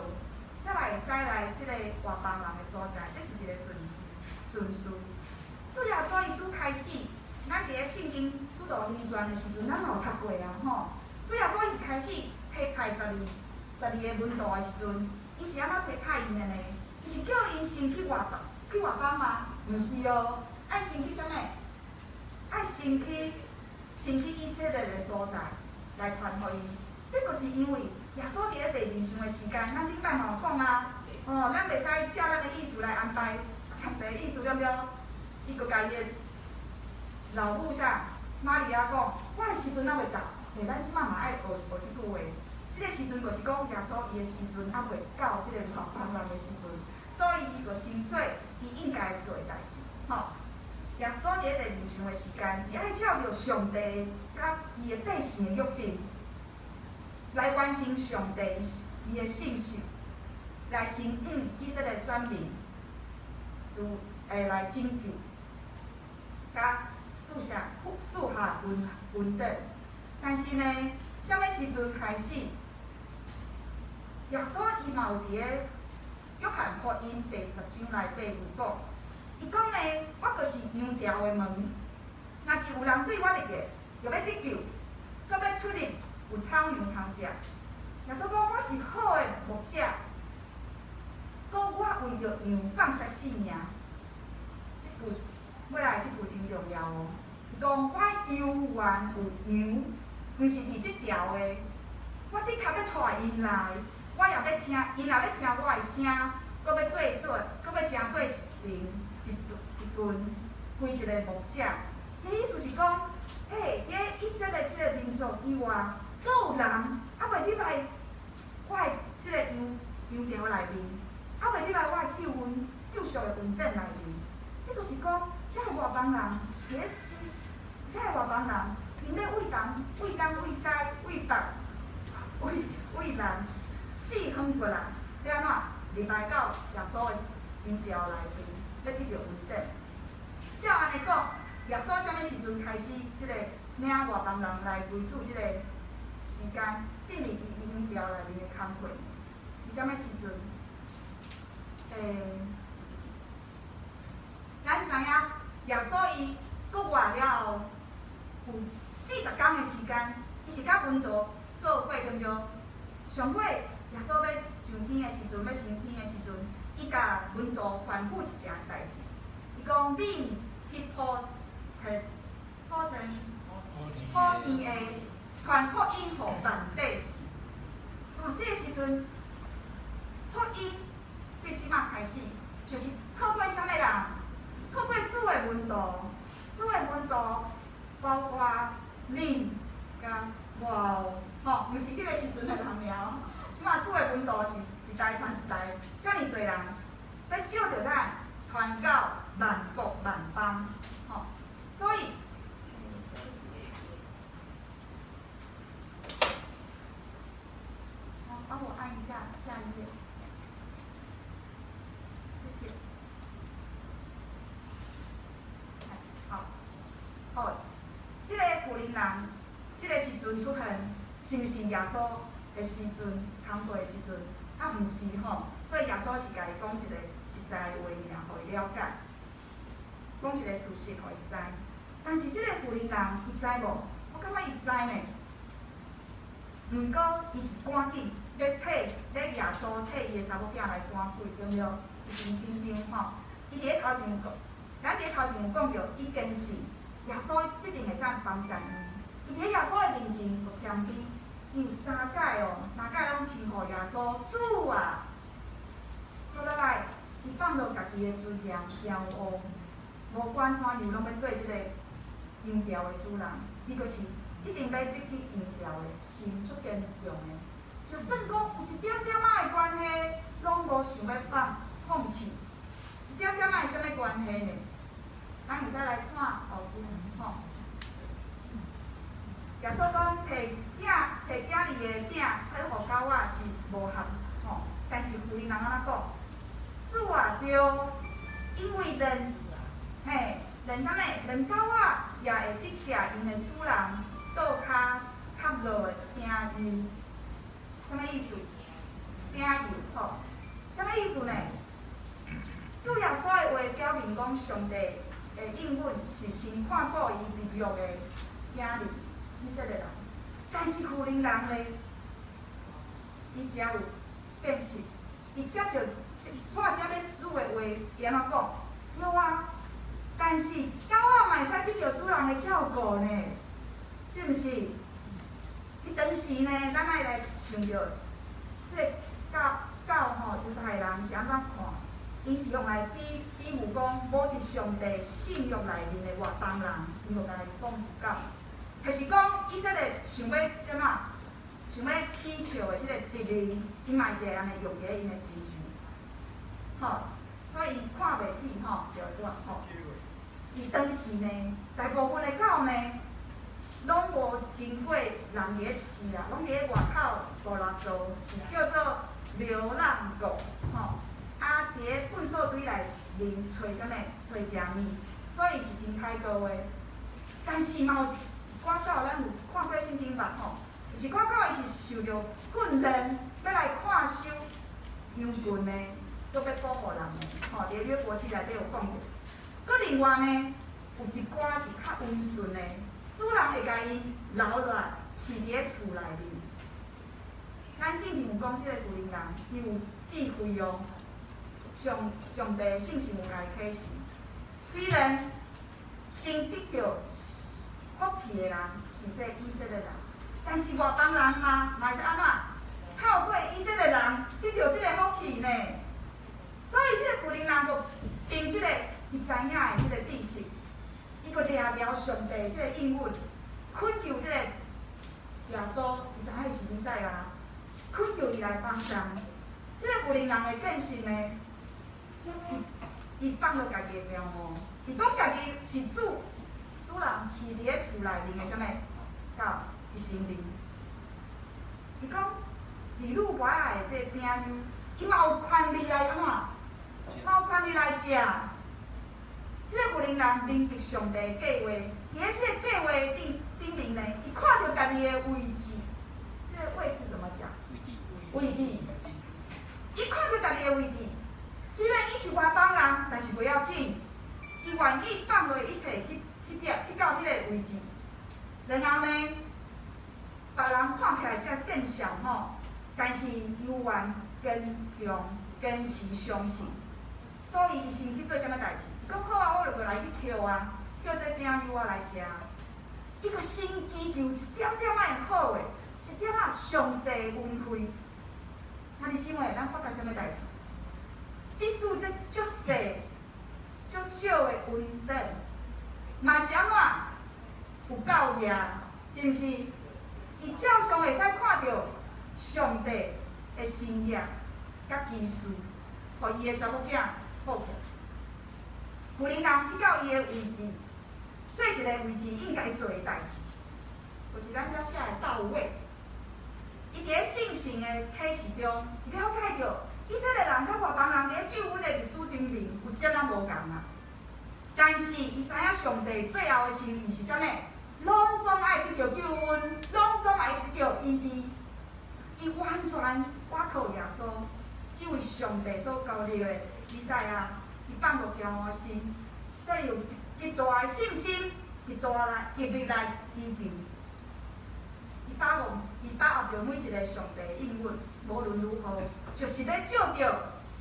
才來會使來這個外邦人的所在，這是一個順序。主耶穌伊拄開始，咱佇咧聖經使徒行傳的時陣，咱嘛有讀過啊，吼。主耶穌伊一開始差派十二個門徒的時陣，伊是按怎差派𪜶的呢？伊是叫𪜶先去外邦嗎？毋是哦，愛先去啥物？愛先去以色列的所在來傳福音。這就是因為耶穌佇咧地面上的時間，咱頂擺嘛有講啊，哦，咱袂使照咱的意思來安排上帝的意思，對毋對？伊閣共伊的老母啥瑪利亞講，我的時陣猶未到，嘿，咱這擺嘛愛學學這句話。這個時陣就是講耶穌伊的時陣猶未到，這個外邦人的時陣，所以伊就先做伊應該做的代誌，吼。耶穌佇咧地面上的時間，伊愛照著上帝佮伊的百姓的約定，來完成上帝伊的信實，來成向以色列選民，賜來拯救，佮賜下恩典。但是呢，啥物時陣開始？耶穌伊嘛有佇咧約翰福音第10章內底有講，伊講呢，我就是羊牢的門，若是有人對我入去，就欲得救，閣欲出入有草羊通食。耶穌講，我是好的牧者，閣我為著羊放捨性命。這句尾來這句真重要哦。伊講，我猶原有羊，毋是佇這牢的，我的確欲帶𪜶來，我也欲聽，𪜶也欲聽我的聲，閣欲做，閣欲成做一群一群，歸一個牧者。伊意思是講，嘿，佇以色列這個民族以外，閣有人猶未入來我的這個羊牢內面，猶未入來我的救恩救贖的恩典內面。這就是講，遮个外邦人是佇咧，遮个外邦人，𪜶欲為東、為東、為西、為北、為南，四方過來，欲按怎入來到耶穌的羊牢內面，欲得著恩典。照按呢講，耶穌啥物時陣開始這個領外邦人來歸主這個時間，進入伊羊牢內面的工課，是啥物時陣？咱知影耶穌伊復活了後，有40工的時間，伊是佮門徒做伙，對毋對？上尾耶穌欲上天的時陣，欲升天的時陣，伊共門徒吩咐一件代誌，伊講：恁去普天的傳福音予萬百姓。哦，這個時陣，福音對這擺開始，就是透過啥物人？透過主的門徒，主的門徒包括恁佮我，吼，毋是彼個時陣的人爾。這擺主的門徒是一代傳一代，遮爾濟人，欲照著咱傳到萬國萬邦，吼。所以，好，幫我按一下下一頁，謝謝。好，好，這個婦人人，這個時陣出現，是毋是耶穌的時陣，工課的時陣？啊，毋是吼，所以耶穌是共伊講一個實在話爾，予伊了解，講一個事實予伊知。但是這個婦人人，伊知無？我感覺伊知呢。毋過，伊是趕緊欲替，欲耶穌替伊的查某囝來趕鬼，對毋對？伊真緊張吼。伊佇咧頭前有講，咱佇咧頭前有講著，伊堅信耶穌一定會當幫助伊。伊佇咧耶穌的面前就謙卑，伊有三擺哦，三擺攏稱呼耶穌主啊。煞落來，伊放落家己的尊嚴，驕傲，無管怎樣，攏欲做這個羊牢的主人。伊就是一定欲得去羊牢的心足堅強的。就算講有一點點仔的關係，攏無想欲放棄。一點點仔的啥物關係呢？咱會使來看後邊吼。耶穌講，提囝提囝兒的餅，去予狗仔是無合吼。但是婦人人按怎講？主啊，對，因為連啥物？連狗仔也會得食𪜶的主人桌跤磕落的餅沬。啥物意思？餅沬吼，啥物意思呢？主耶穌的話表明講，上帝的應允是先看顧伊立約的囝兒以色列人，但是婦人人呢，伊誠有見識，伊接著煞這欲主的話，伊按怎講？對啊，但是。是狗仔嘛會使得著主人的照顧呢，是毋是？彼當時呢，咱愛來想著，這个狗狗吼，猶太人是按怎看？𪜶是用來比喻講，無佇上帝聖約內面的外邦人，𪜶就共伊講是狗。就是講以色列想欲啥物？想欲起笑的這个敵人，𪜶嘛是會按呢用佇𪜶的身上。吼，所以看袂起吼，對對吼。佇當時呢，大部分的狗呢，攏無經過人佇咧飼啦，攏佇咧外口五六座，是叫做流浪狗，吼。啊，佇咧糞埽堆內面揣啥物？揣食物，所以是真歹顧的。但是嘛有一寡狗，咱有看過聖經吧？吼，有一寡狗伊是受著訓練，欲來看守羊群的，閣欲保護人的，吼，佇咧約伯記內底有講著。閣另外呢，有一寡是較溫順的，主人會共伊留落來飼佇咧厝內面。咱之前有講這个婦人，伊有智慧哦。上帝聖神有共伊啟示，雖然先得著福氣的人是這以色列人，但是外邦人嘛嘛是按怎？透過以色列人得著這个福氣呢？所以這个婦人就憑這个伊知影的這个知識，伊閣掠牢上帝這个應允，懇求這个耶穌，伊知影伊是彌賽亞，懇求伊來幫助。這个婦人的見識呢？伊放落家己的驕傲，伊講家己是主人飼佇咧厝內面的啥物狗，伊承認。伊講，利祿伯的這个餅幼，伊嘛有權利來按怎？嘛有權利來食。這个婦人明白上帝的計畫，佇咧這个計畫頂面呢，伊看著家己的位置，這个位置怎麼講？位置。伊看著家己的位置。雖然伊是外邦人，但是袂要緊，伊願意放落一切去到彼個位置。然後呢，別人看起來這見笑吼，但是伊猶原堅強、堅持相信，所以伊先去做啥物代誌？伊講好啊，我就過來去抾啊，叫這餅幼仔來食。伊閣先祈求一點點仔好的，一點仔詳細的恩惠。兄弟姊妹，咱發覺啥物代誌？即使這足細、足少的恩典，嘛是按怎有夠額，是毋是？伊照常會使看著上帝的心意佮奇事，予伊的查某囝好起來。婦人去到伊的位置，做一個位置應該做的代誌，就是咱遮寫的到位。伊佇咧聖神的啟示中，了解著以色列人佮外邦人佇咧救恩的歷史頂面有一點仔無仝啊。但是伊知影上帝最後的心意是啥物？攏總愛得著救恩，攏總愛得著醫治。伊完全倚靠耶穌，這位上帝所膏立的彌賽亞，伊放落驕傲心，所以有極大的信心，極大來極力來祈求。伊把握著每一个上帝的應允，無論如何，就是欲藉著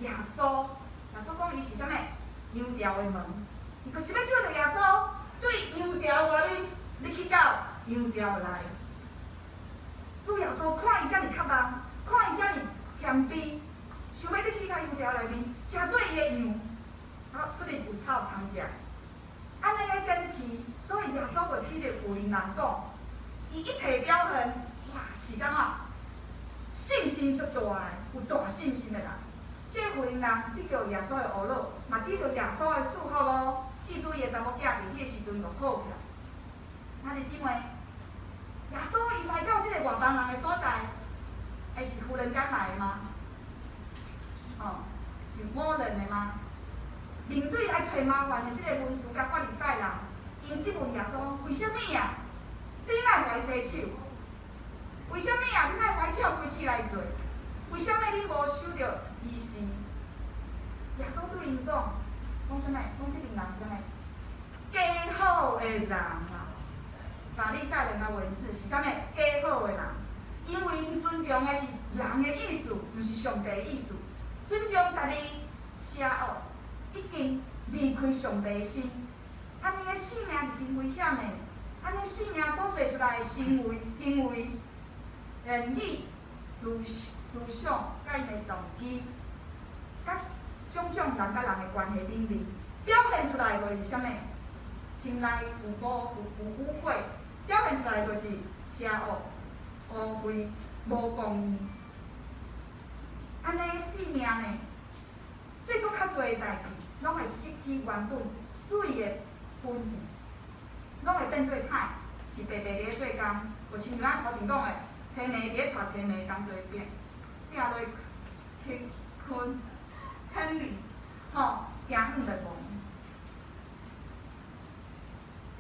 耶穌。耶穌講伊是啥物？羊牢的門。伊就是欲藉著耶穌，對羊牢外面，入去到羊牢內。主耶穌看伊遮爾渴望，看伊遮爾謙卑，想欲入去到羊牢內面，食做伊的羊，啊，出入有草通食。按呢个堅持，所以耶穌就指著婦人講，伊一切表現，哇，是怎啊？信心足大的，有大信心的人。這個婦人得著耶穌的呵咾，嘛得著耶穌的祝福哦。至使伊的查某囝佇彼個時陣就好起來。兄弟姊妹，耶穌伊來到這个外邦人的所在，會是忽然間來的嗎？哦，是偶然的嗎？面對來揣麻煩的這个文士佮法利賽人，𪜶質問耶穌：為啥物啊？你哪會愛洗手？為啥物啊？你哪會按照規矩來做？為啥物恁無守著儀式？耶穌對𪜶講，講啥物？講這群人啥物？假好的人啊！法利賽人佮文士是啥物？假好的人，因為𪜶尊重的是人的意思，毋是上帝的意思。尊重家己邪惡，已經離開上帝的心。的性命是真危險的。按呢性命所做出來的行為、行為、言語、思想，佮𪜶的動機，佮種種人佮人的關係頂面，表現出來的就是啥物？心內有污有污穢，表現出來就是邪惡、污穢、無公義。按呢性命呢，做閣較濟的代誌，攏會失去原本媠的本意，攏會變做歹，是白白佇咧做工。就親像咱頭前講的，青梅佇咧帶青梅同齊拚，拚落去坑坑裡，吼，行遠就無。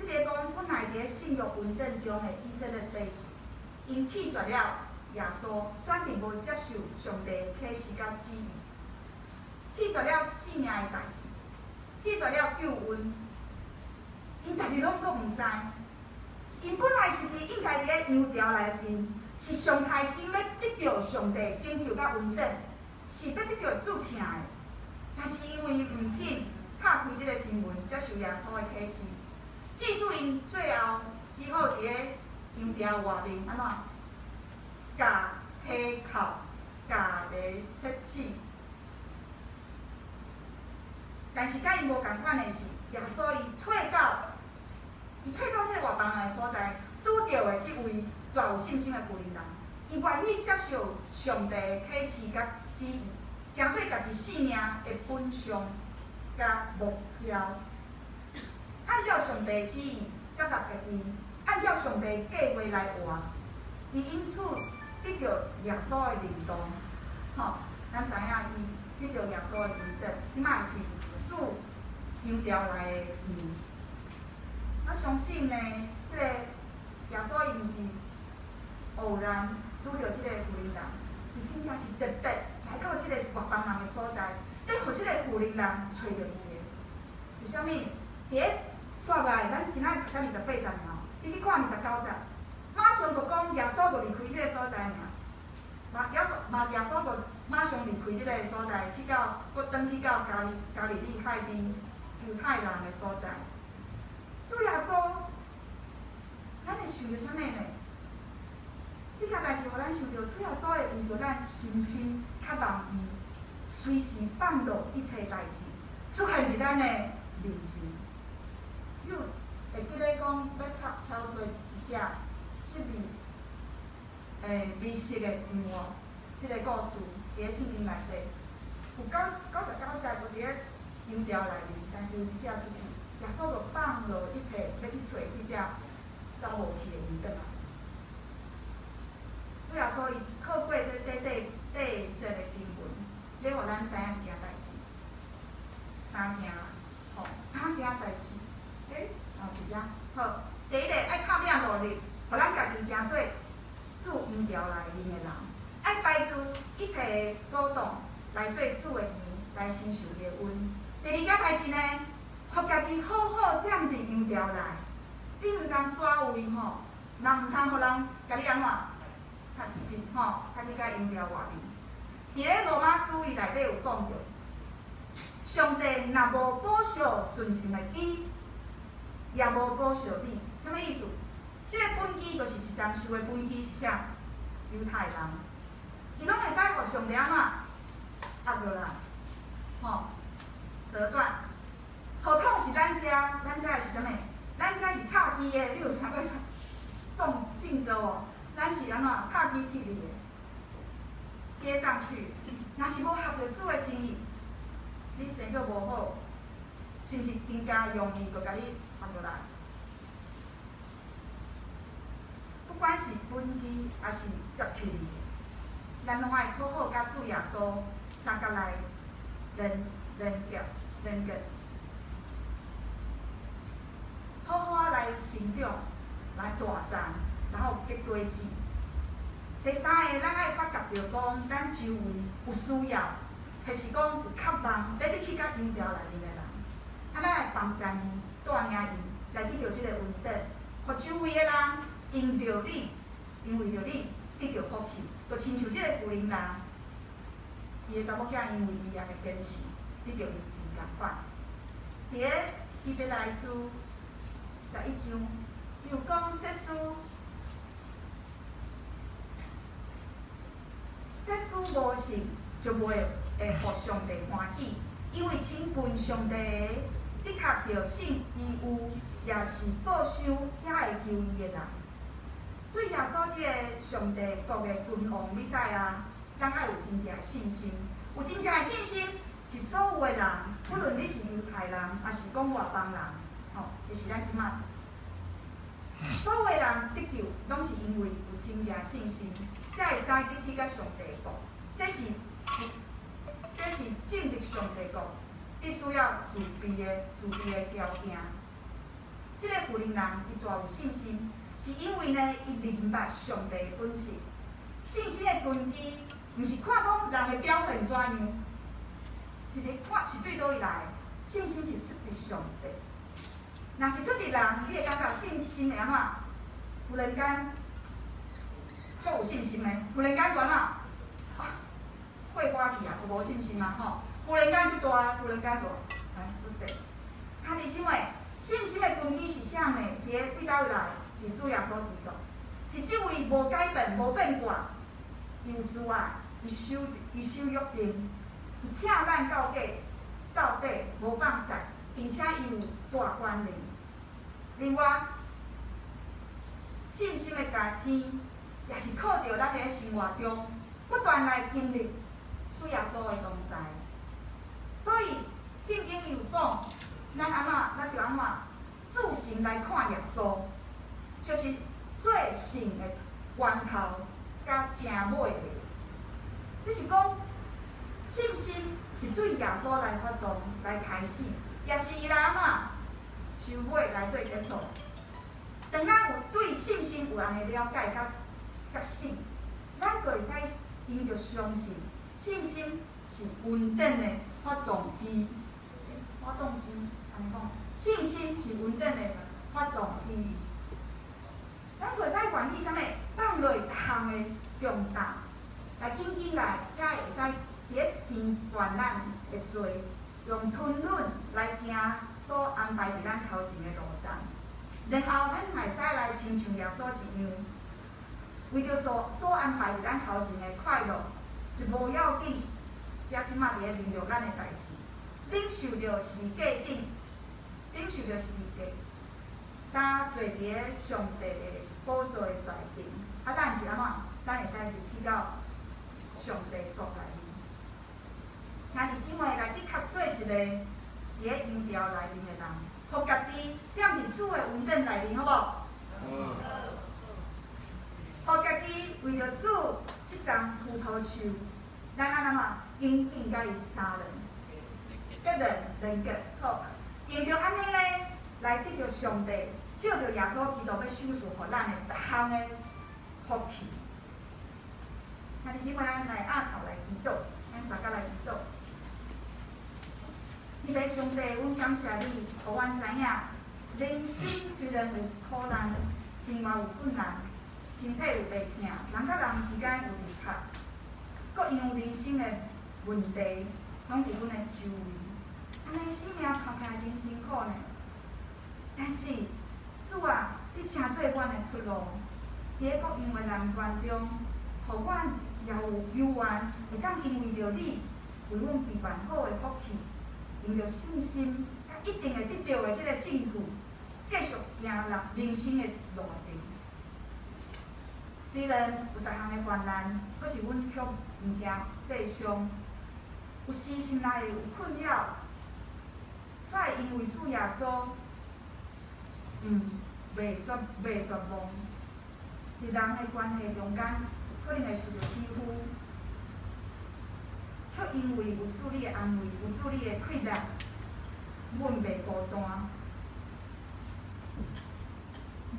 這個講本來佇咧信仰混沌中的以色列百姓，𪜶棄絕了耶穌，選擇無接受上帝的啟示佮旨意，棄絕了性命的代誌，棄絕了救恩，𪜶家己攏閣毋知。𪜶本來是佇應該佇咧羊牢內面，是上開心欲得著上帝拯救佮恩典，是欲得著主疼的。但是因為毋肯拍開這个心門，接受耶穌的啟示，致使𪜶最後只好佇咧羊牢外面按怎？共皮銬，共犁切齒。但是佮𪜶無仝款的是，耶穌伊退到這個外邦人的所在，拄著的這位大有信心的婦人，伊願意接受上帝的啟示佮旨意，成做家己性命的本相佮目標，按照上帝的旨意接納家己，按照上帝的計劃來活，伊因此得著耶穌的認同，吼，咱知影伊得著耶穌的恩典，這擺是屬羊牢內的羊。我相信呢，這個耶穌伊毋是偶然拄著這個婦人，伊真正是特別來到這個外邦人的所在，欲予這個婦人揣著伊的。為啥物？佇咧煞來，咱今仔讀到28節爾吼，你去看29節，馬上就講耶穌就離開彼個所在爾。嘛耶穌嘛耶穌就馬上離開這個所在，去到閣轉去到加利利海邊猶太人的所在。主耶穌，咱會想著啥物呢？這件代誌予咱想著，主耶穌會為著咱深深渴望伊，隨時放落一切代誌出現佇咱的面前。你有會記得講欲插敲出一隻十二綠色的羊無？這個故事佇咧聖經內底，有99隻都佇咧羊牢內面，但是有一隻出去，耶穌就放落一切，欲去揣彼隻走無去的羊轉來。主耶穌伊透過這短短八節的經文，欲予咱知影一件代誌。三件，吼，三件代誌。哦，佇遮。好，第一个愛拍拚努力，予咱家己成做主羊牢內面的人，愛排除一切的阻擋，來做主的羊，來承受伊的恩。第二件代誌呢，予家己好好踮佇羊牢內，你毋通徙位吼，人毋通予人共你按怎？較出去吼，較去甲羊牢外面。佇咧羅馬書伊內底有講著，上帝若無保守順心的基，也無保守你，啥物意思？這個本基就是一樟樹的本基是啥？猶太人，伊攏會使予上帝按怎壓落來，吼，折斷。何況是咱遮，咱遮的是啥物？咱遮是插枝的，你有聽過種種植無？咱是按怎插枝去的，接上去。若是無合著主的心意，你生做無好，是毋是更加容易就共你壓落來？不管是本基抑是接去的，咱攏愛好好佮主耶穌相佮來連結連結，好好仔來成長，來大長，然後結果子。第三个，咱愛發覺著講，咱周圍有需要，或是講有渴望，欲入去到羊牢內面的人，啊，咱愛幫助𪜶，帶領𪜶來得著這個恩典，予周圍的人因著你，因為著你得著福氣，就親像這個婦人，伊的查某囝因為伊的堅持，得著醫治仝款。佇咧希伯來書11章，又講設使無信，就袂會予上帝歡喜，因為親近上帝的，的確著信伊有，也是報酬遐會求伊的人。對耶穌這个上帝國的君王彌賽亞，咱愛有真正的信心。有真正的信心，是所有的人，不論你是猶太人，抑是講外邦人，吼，就是咱這馬，所有的人得救，攏是因為有真正的信心，才會使入去佮上帝國。這是進入上帝國必須要具備的條件。這个婦人，伊大有信心，是因為呢，伊明白上帝的本質。信心的根基，毋是看講人的表現怎樣，是佇看是對佗位來的。信心是出佇上帝。若是出佇人，你會感覺信心會按怎？忽然間足有信心的，忽然間就按怎？啊，過關去啊，有無信心啊？吼！忽然間就大，忽然間就哎，不是。啊，弟兄妹，信心的根基是啥呢？佇个對佗位來？佇主耶穌基督，是這位無改變、無變卦，伊有慈愛，伊守約定，伊疼咱到底到底無放肆，並且伊有大權能。另外，信心的家天也是靠著咱佇生活中不斷來經歷主耶穌的同在。所以聖經有講，咱按怎，咱就按怎，注神來看耶穌，就是做信的源頭佮成尾的。這是講信心是對耶穌來發動、來開始，也是伊來按怎收尾來做結束。當咱有對信心有按呢了解佮覺醒，咱就會使因著相信，信心是穩定的發動機。發動機，按呢講，信心是穩定的發動機。咱就會使願意啥物放落逐項的重擔，來緊緊來，才會使佇咧擔斷咱的罪，用吞忍來行所安排佇咱頭前的路程。然後咱嘛會使來親像耶穌一樣，為著所安排佇咱頭前的快樂，就無要緊，才這馬佇咧凌辱咱的代誌，忍受著十字架頂，忍受著十字架，佮坐佇咧上帝的寶座的大殿。啊，咱是按怎？咱會使入去到上帝國內面。兄弟姊妹來的確做一个佇咧榮耀內面的人，予家己踮佇主的恩典內面，好無？嗯。予家己為著主這叢葡萄樹，咱按怎緊緊佮伊相連，結連連結，好，用著按呢呢來得著上帝，借著耶穌基督欲賞賜予咱的逐項的福氣。兄弟姊妹，咱來額頭來祈禱，咱相共來祈禱。天父上帝，阮感謝你，予阮知影，人生雖然有苦難，生活有困難，身體有病痛，人佮人之間有離合，各樣人生的問題，攏佇阮的周圍。按呢生命看起來真辛苦呢。但是主啊，你成做阮的出路，佇咧各樣的難關中，予阮也有猶原會當因為著你為阮備辦好的福氣，憑著信心，佮一定會得著的這个證據，繼續行入人生的路程。雖然有逐項的患難，可是阮卻毋驚地上，有時心內會有困擾，卻會因為主耶穌，袂絕望。佇人的關係中間，可能會受著欺負，卻因為有主你的安慰，有主你的氣力，阮袂孤單，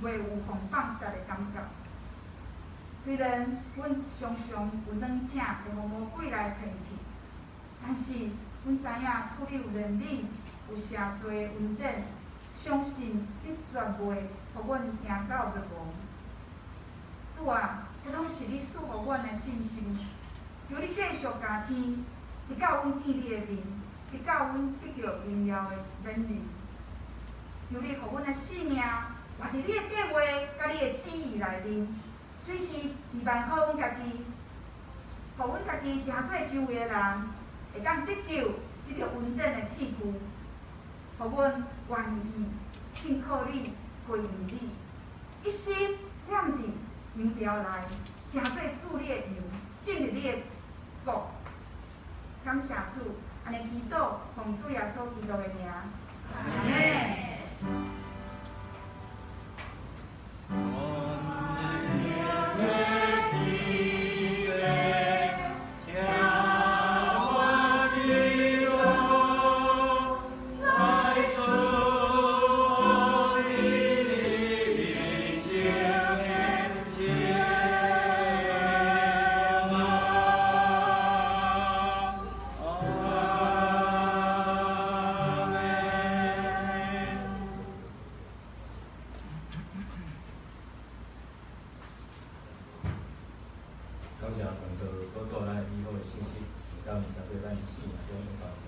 袂有予放殺的感覺。雖然阮常常有軟正會予魔鬼來騙去，但是阮知影主你有憐憫，有赦罪的恩典，相信你絕袂予阮行到滅亡。主啊，這攏是你賜予阮的信心，求你繼續加添，直到阮見你的面，直到阮得著榮耀的免禮。求你予阮阮的性命活佇你的計劃佮你的旨意內面，隨時預備好阮家己，予阮家己成做周圍的人會當得救、得著恩典的器具，予阮願意信靠你、歸向你，一心踮佇羊牢內，成做主你的羊，進入你的國。感謝主，按呢祈禱，奉主耶穌基督的名，阿們。感謝傳道所帶來美好的信息，會當成做咱生命中的幫助。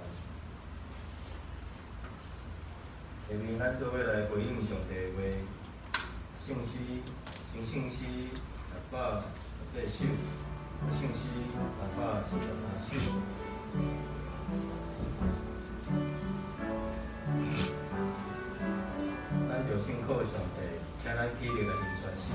下面咱做伙來回應上帝話，聖詩，先聖詩618首，聖詩343首。咱著信靠上帝，請咱起立來行宣誓。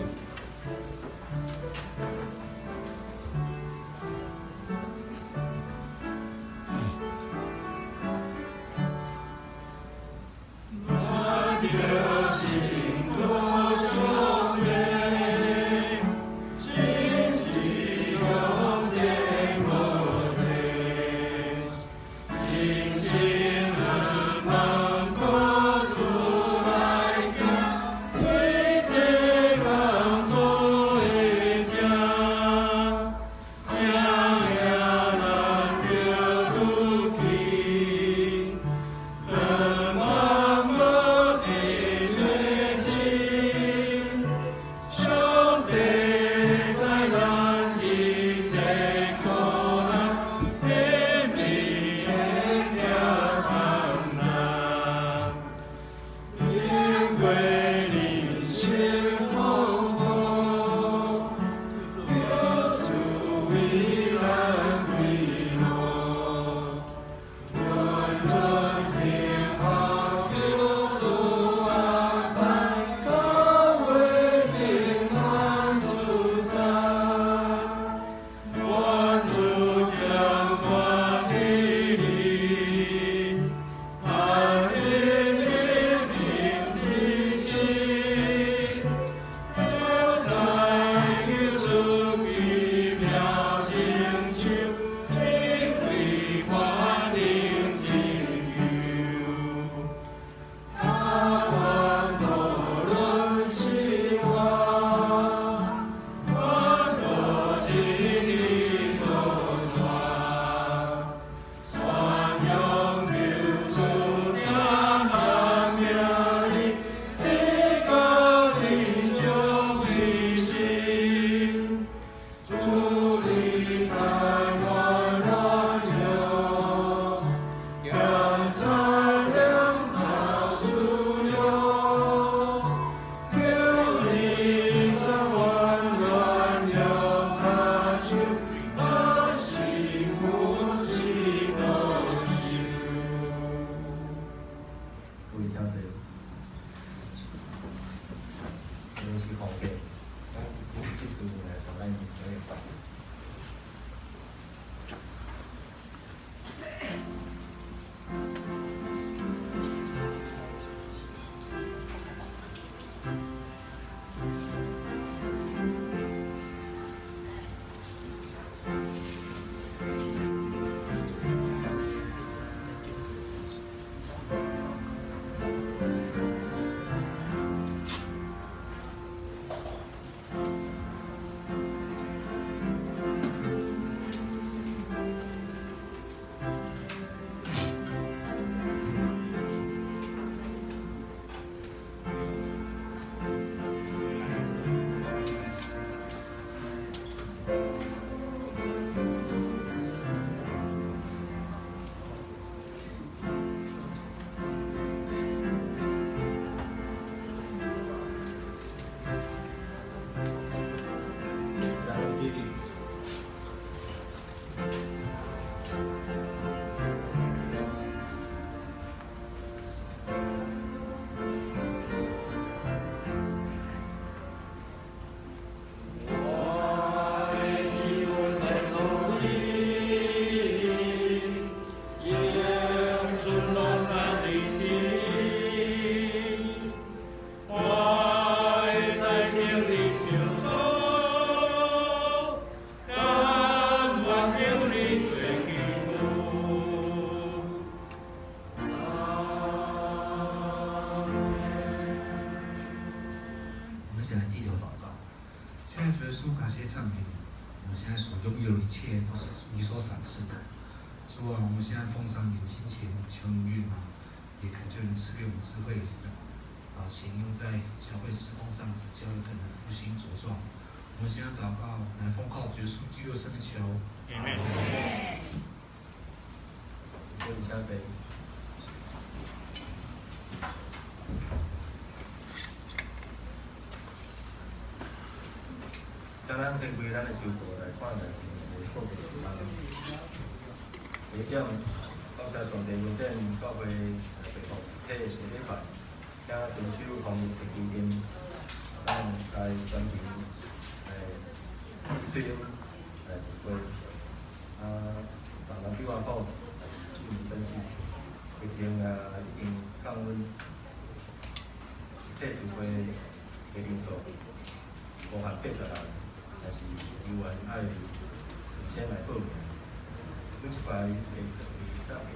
主耶穌，感謝讚美你。我們現在所擁有的一切都是你所賞賜的。主啊，我們現在奉上你金錢，求你悅納，也懇求你賜給我們智慧，把錢用在教會事工上，使教會更能復興茁壯。我們現在禱告，乃奉靠主耶穌基督聖名求。阿門。請坐。請咱先開咱的手簿來看內面的報告單。第一點，感謝上帝恩典，教會來恢復實體的禮拜，請遵守防疫的規定，咱來全程來水來集會。啊，台灣對我講，進入正式，疫情也已經降溫，實體聚會的人數無限80人。但是猶原愛事先來報名，每一擺會做為大家。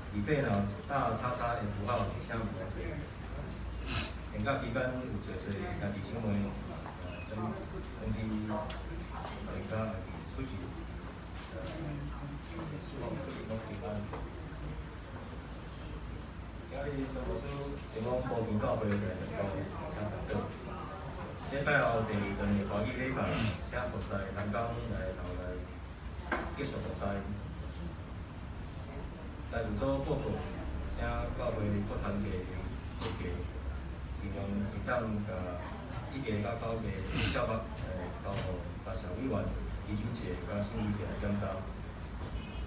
預備若大叉叉的符號，請毋通坐。連假期間有濟濟兄弟姊妹，轉轉去回家出去，希望各位攏平安。今日陈牧師前往埔甜教會來講，請禱告。禮拜後第二頓的華語禮拜，請服侍同工來頭來繼續服侍。財務組報告，請教會各團體會計，希望會當共一月到九月小目交予查小委員、李金杰佮沈医生來檢查。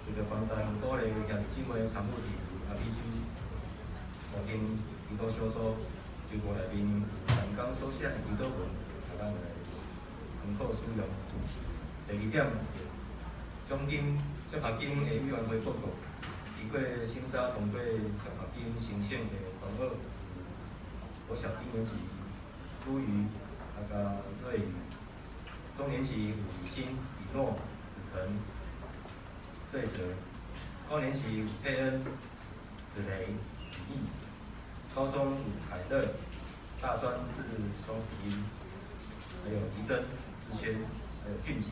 為著幫助鼓勵兄弟姊妹參與佇阿美洲五間祈禱小組。周報內面有同工所寫的祈禱文，予咱來參考使用。第二點，獎金獎學金的委員會報告，經過審查通過獎學金申請的同學有國小低年級朱瑜、啊佮瑞宇，中年級有李欣、李諾、子騰、瑞哲，高年級有佩恩、子雷、李毅。高中有凱樂，大專是雙福音，還有怡珍、思軒，還有俊傑。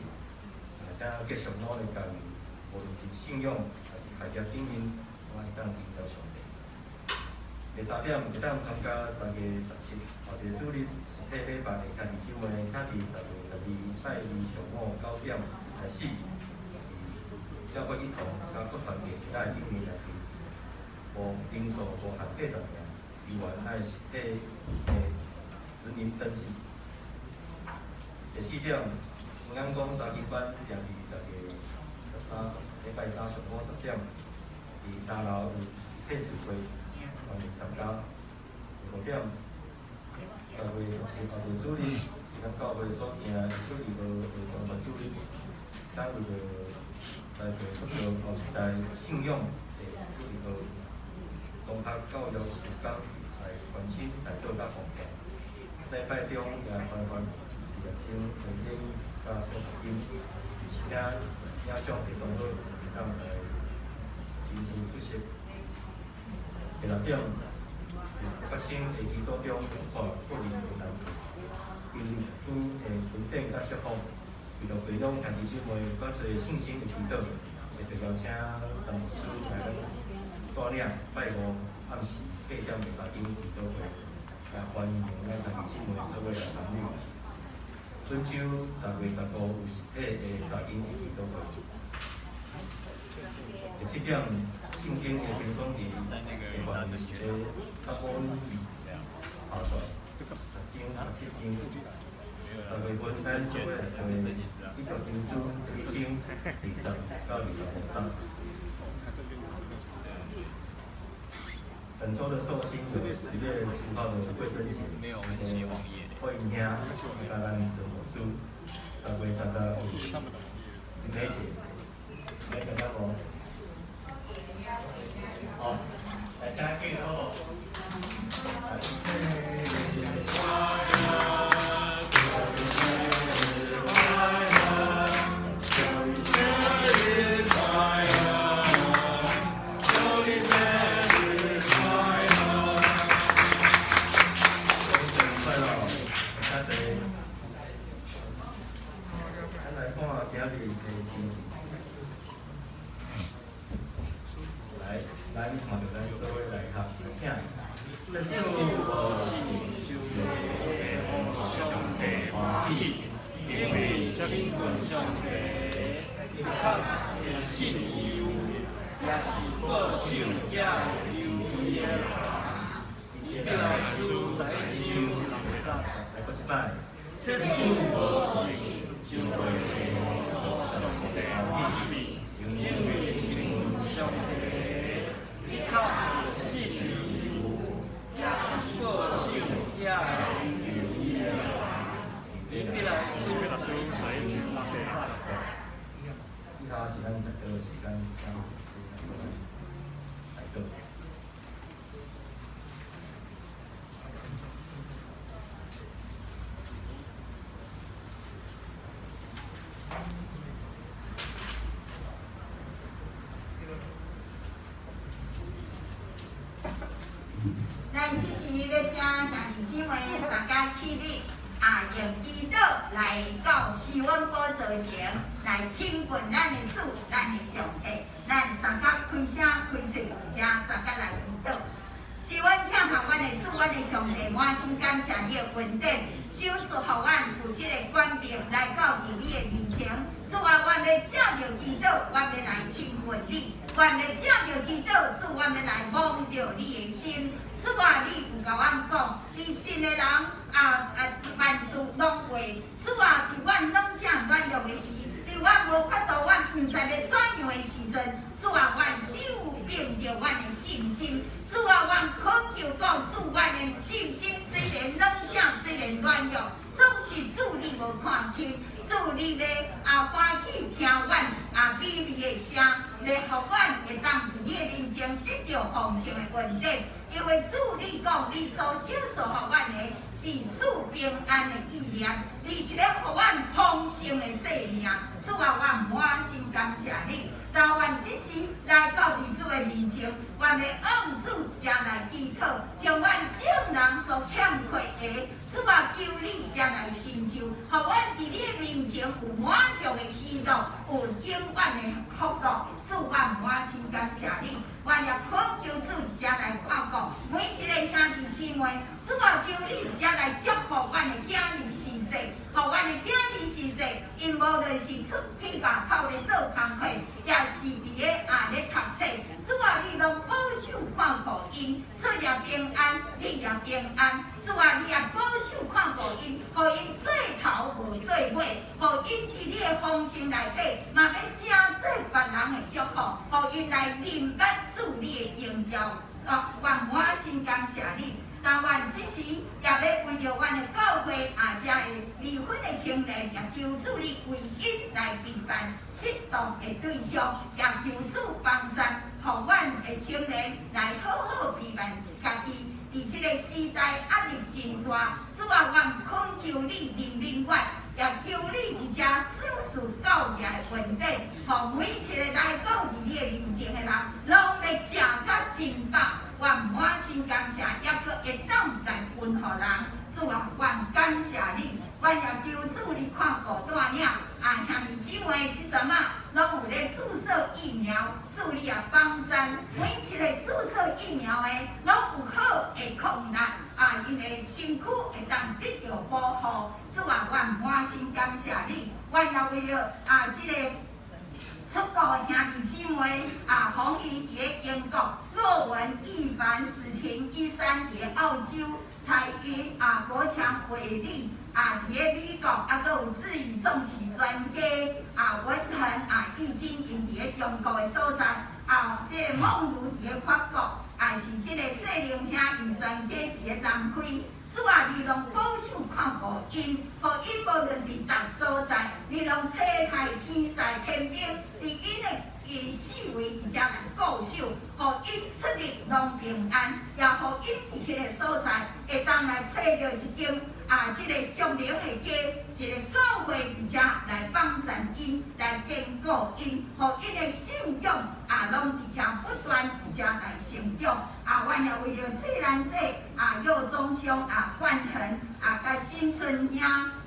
啊，請繼續努力加油，無論是信仰還是學業頂面，攏會當榮耀上帝。第三點，會當參加10月17後日主日實體禮拜的兄弟姊妹，請佇10月12拜二上午9點開始，佇教會一堂佮各團體來頂面內面，無人數無限80名。猶原愛實體的實名登記。第四點，平安宮查經班定佇10月13禮拜三上午10點，佇三樓有實體聚會，歡迎參加。第五點，10月17後日主日，是咱教會所定的主日號的专門主日，咱為著來促進後一代信仰的主日號，綜合教育事工來關心、代禱佮奉獻。禮拜中也頒發畢業生的禮佮獎學金，請領獎的同學會當來親自出席。第六點，發生的祈禱中破個人的難處，求主的恩典佮祝福，為著培養兄弟姊妹較濟信心的祈禱，會特邀請陳牧師來咱帶領拜五暗時8點的查經祈禱會，也歡迎咱兄弟姊妹做伙來參與。本週10月15有實體的查經祈禱會。第七點，聖經的輕鬆字，的範圍是咧撒母耳記下傳10章17章。10月份咱做伙來做彼得前書1章20到25章。本週的壽星有10月15號的桂珍姐，歡迎兄，佮咱做牧師。10月16有林美姐，來跟咱講。好，來請記好無？快樂，請坐。請。即使無信，就會予上帝歡喜，因為親近上帝的確信伊有，也是保守寄求伊的人。彼得來書十一章六節。來，閣一擺。即使無信，就會予上帝歡喜，因為親近上帝的確信伊有，也是保守寄求伊的人。彼得來書十一章六節。以下是咱禱告時間，請來禱。咱這時欲請兄弟姊妹相佮起立，啊，用祈禱來到施恩寶座前來親近咱的主、咱的上帝。咱相佮開聲開喙，佇遮相佮來祈禱。是阮疼惜阮的主，阮的上帝，滿心感謝你的恩典，賞賜予阮有這个權柄來到佇你的面前。主啊，阮欲藉著祈禱，阮欲來親近你；阮欲藉著祈禱，主，阮欲來摸著你的心。主啊，你有共阮講，佇信的人啊，萬事攏會。主啊，佇阮軟正軟弱的時，佇阮無法度，阮毋知欲怎樣的時陣，主啊，阮只有憑著阮的信心。主啊，阮懇求講，主，阮的信心雖然軟正，雖然軟弱，總是主你無看輕。主你欲啊歡喜聽阮啊美味的聲，來予阮會當佇你的面前得著豐盛的恩典。因為主你講，你所賞賜予阮的是賜平安的意念，你是咧予阮豐盛的生命。主啊，阮滿心感謝你。但願這時來到佇主的面前，阮欲向主遮來祈禱，將阮眾人所欠缺的，主啊，求你遮來成就，予阮佇你的面前有滿足的喜樂，有永遠的福樂。主，阮滿心感謝你，阮也懇求主遮來看顧每一个兄弟姊妹。主啊，求你遮來祝福阮的囝兒婿婿，予阮的囝兒婿婿，𪜶無論是出去外口咧做工課，也是佇咧啊咧讀冊。主啊，你攏保守看顧𪜶，出入平安，入也平安。主啊，你也保守看顧𪜶，予𪜶做頭無做尾，予𪜶佇你的豐盛內底，嘛欲成做別人的祝福，予𪜶來認捌主你的榮耀。哦，阮滿心感謝你。但願這時也欲為著阮的教會啊，遮的未婚的青年，也求主你為𪜶來備辦適當的對象，也求主幫贊，予阮的青年來好好備辦家己。佇這个時代壓力真大，主啊，阮懇求你憐憫阮，也求你佇遮賞賜教育的恩典，予每一个來到佇你的面前的人，攏欲食甲真飽。阮滿心感謝，猶閣會當來分予人。主啊，阮感謝你，阮也求主你看顧帶領啊，兄弟姊妹這陣仔攏有咧注射疫苗，主你也幫贊每一个注射疫苗的，攏有好的抗力啊，𪜶的身軀會當得著保護。主啊，阮滿心感謝你，阮也為著啊這个出國的兄弟姊妹啊，馮宇佇咧英國，洛文、易凡、子婷、一三佇咧澳洲，彩雲啊、國強、偉力啊，佇咧美國，啊，閣有志宇總是專家啊，文騰啊、易經𪜶佇咧中國的所在，啊，這个夢如佇咧法國，啊，是這个細玲兄𪜶專家佇咧南非。主啊，你攏保守看顧𪜶，予𪜶無論佇佗所在，你攏差派天使天兵，佇𪜶的四圍佇遮來顧守，予𪜶出入攏平安，也予𪜶佇彼个所在會當來揣著一間啊，這个屬靈的家，一個教會佇遮來幫贊𪜶，來堅固𪜶，予𪜶的信仰啊，攏佇遐不斷佇遮來成長。啊，阮也為著翠蘭姐啊、葉宗兄啊、冠恆啊、佮新春兄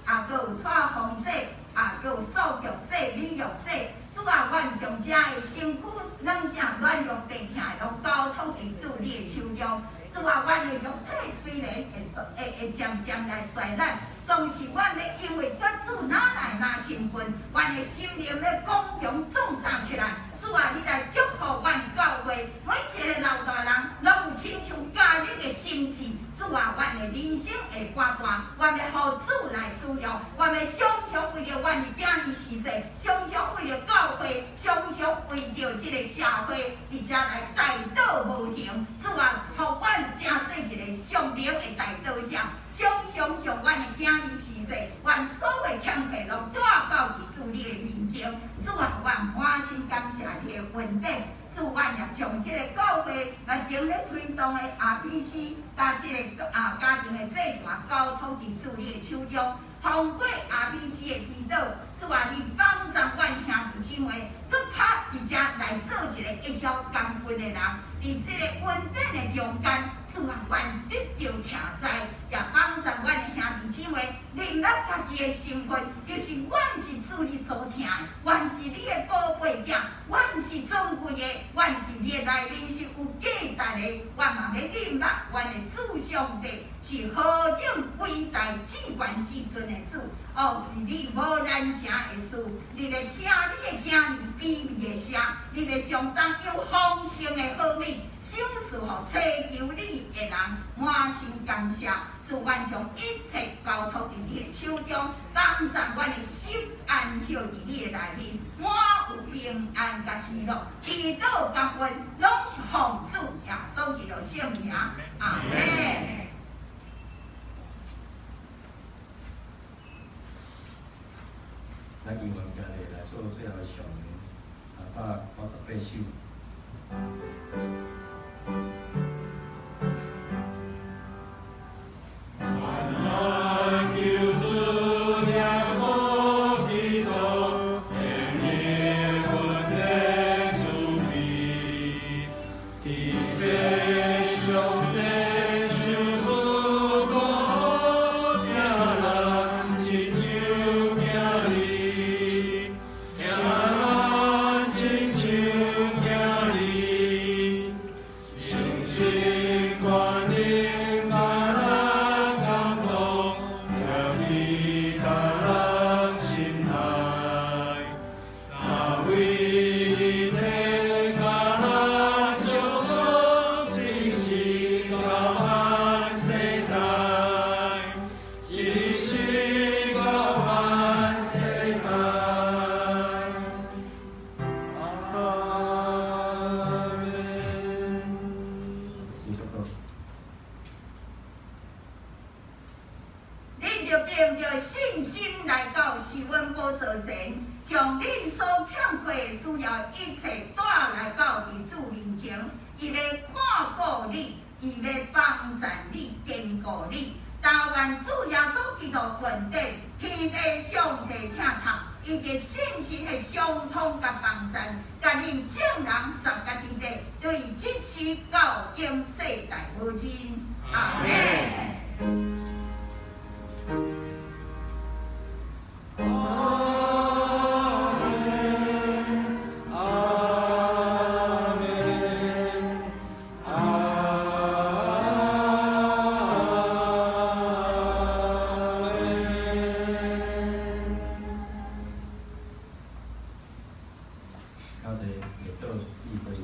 啊，閣有蔡鳳姐啊，閣有素玉姐、李玉姐，主啊，阮將遮的身軀軟正軟弱病疼的，攏交託佇主你的手中。主啊，阮的肉體雖然會會會漸漸來衰老，總是阮欲因為佮主愈來愈親近，阮的心靈咧剛強壯膽起來。主啊，你來祝福阮教會每一個老大人，攏有親像迦勒的心志。主啊，阮的人生會活大，阮欲予主來使用，阮欲常常為著阮的囝兒辞世，常常為著教會，常常為著這個社會，佇遮來代禱無停。主啊，予阮成做一個屬靈的代禱者，常常將阮的囝兒辭世，阮所有欠缺攏帶到佇主你的面前。主啊，阮滿心感謝你的恩典。主，阮也將這個教會目前咧推動的 RBC，佮這個啊家庭的祭壇交託佇主你的手中，通過 RBC 的祈禱，主啊，你幫助阮兄弟姊妹，閣較佇遮來做一個會曉感恩的人，佇這個恩典的中間，主啊，阮得著徛在，也幫助阮的兄弟姊妹認捌家己的身份，就是阮是主你所疼的，阮是你的寶貝囝，阮是尊貴的，阮佇你的內面是有價值的，阮嘛欲認捌阮的主上帝是何等偉大至懸至尊的主。哦，是你無難成的事，你欲聽你的囝兒卑微的聲，你欲將當有豐盛的好米賞賜予追求你的人，滿心感謝。主，阮將一切交託佇你的手中，幫助阮的心安歇佇你的內面，滿有平安佮喜樂，祈禱感恩，攏是奉主耶穌基督聖名，阿們。咱猶原今日來做最後的上聯，398首。恁著憑著信心來到施恩寶座前，將恁所欠缺的需要一切帶來到佇主面前，伊欲看顧你，伊欲幫贊你，堅固你。但願主耶穌基督恩典，天父上帝疼痛，以及聖神的相通佮幫贊，佮恁眾人三甲弟弟，對這時到永世代無盡。阿們。感謝列島議會。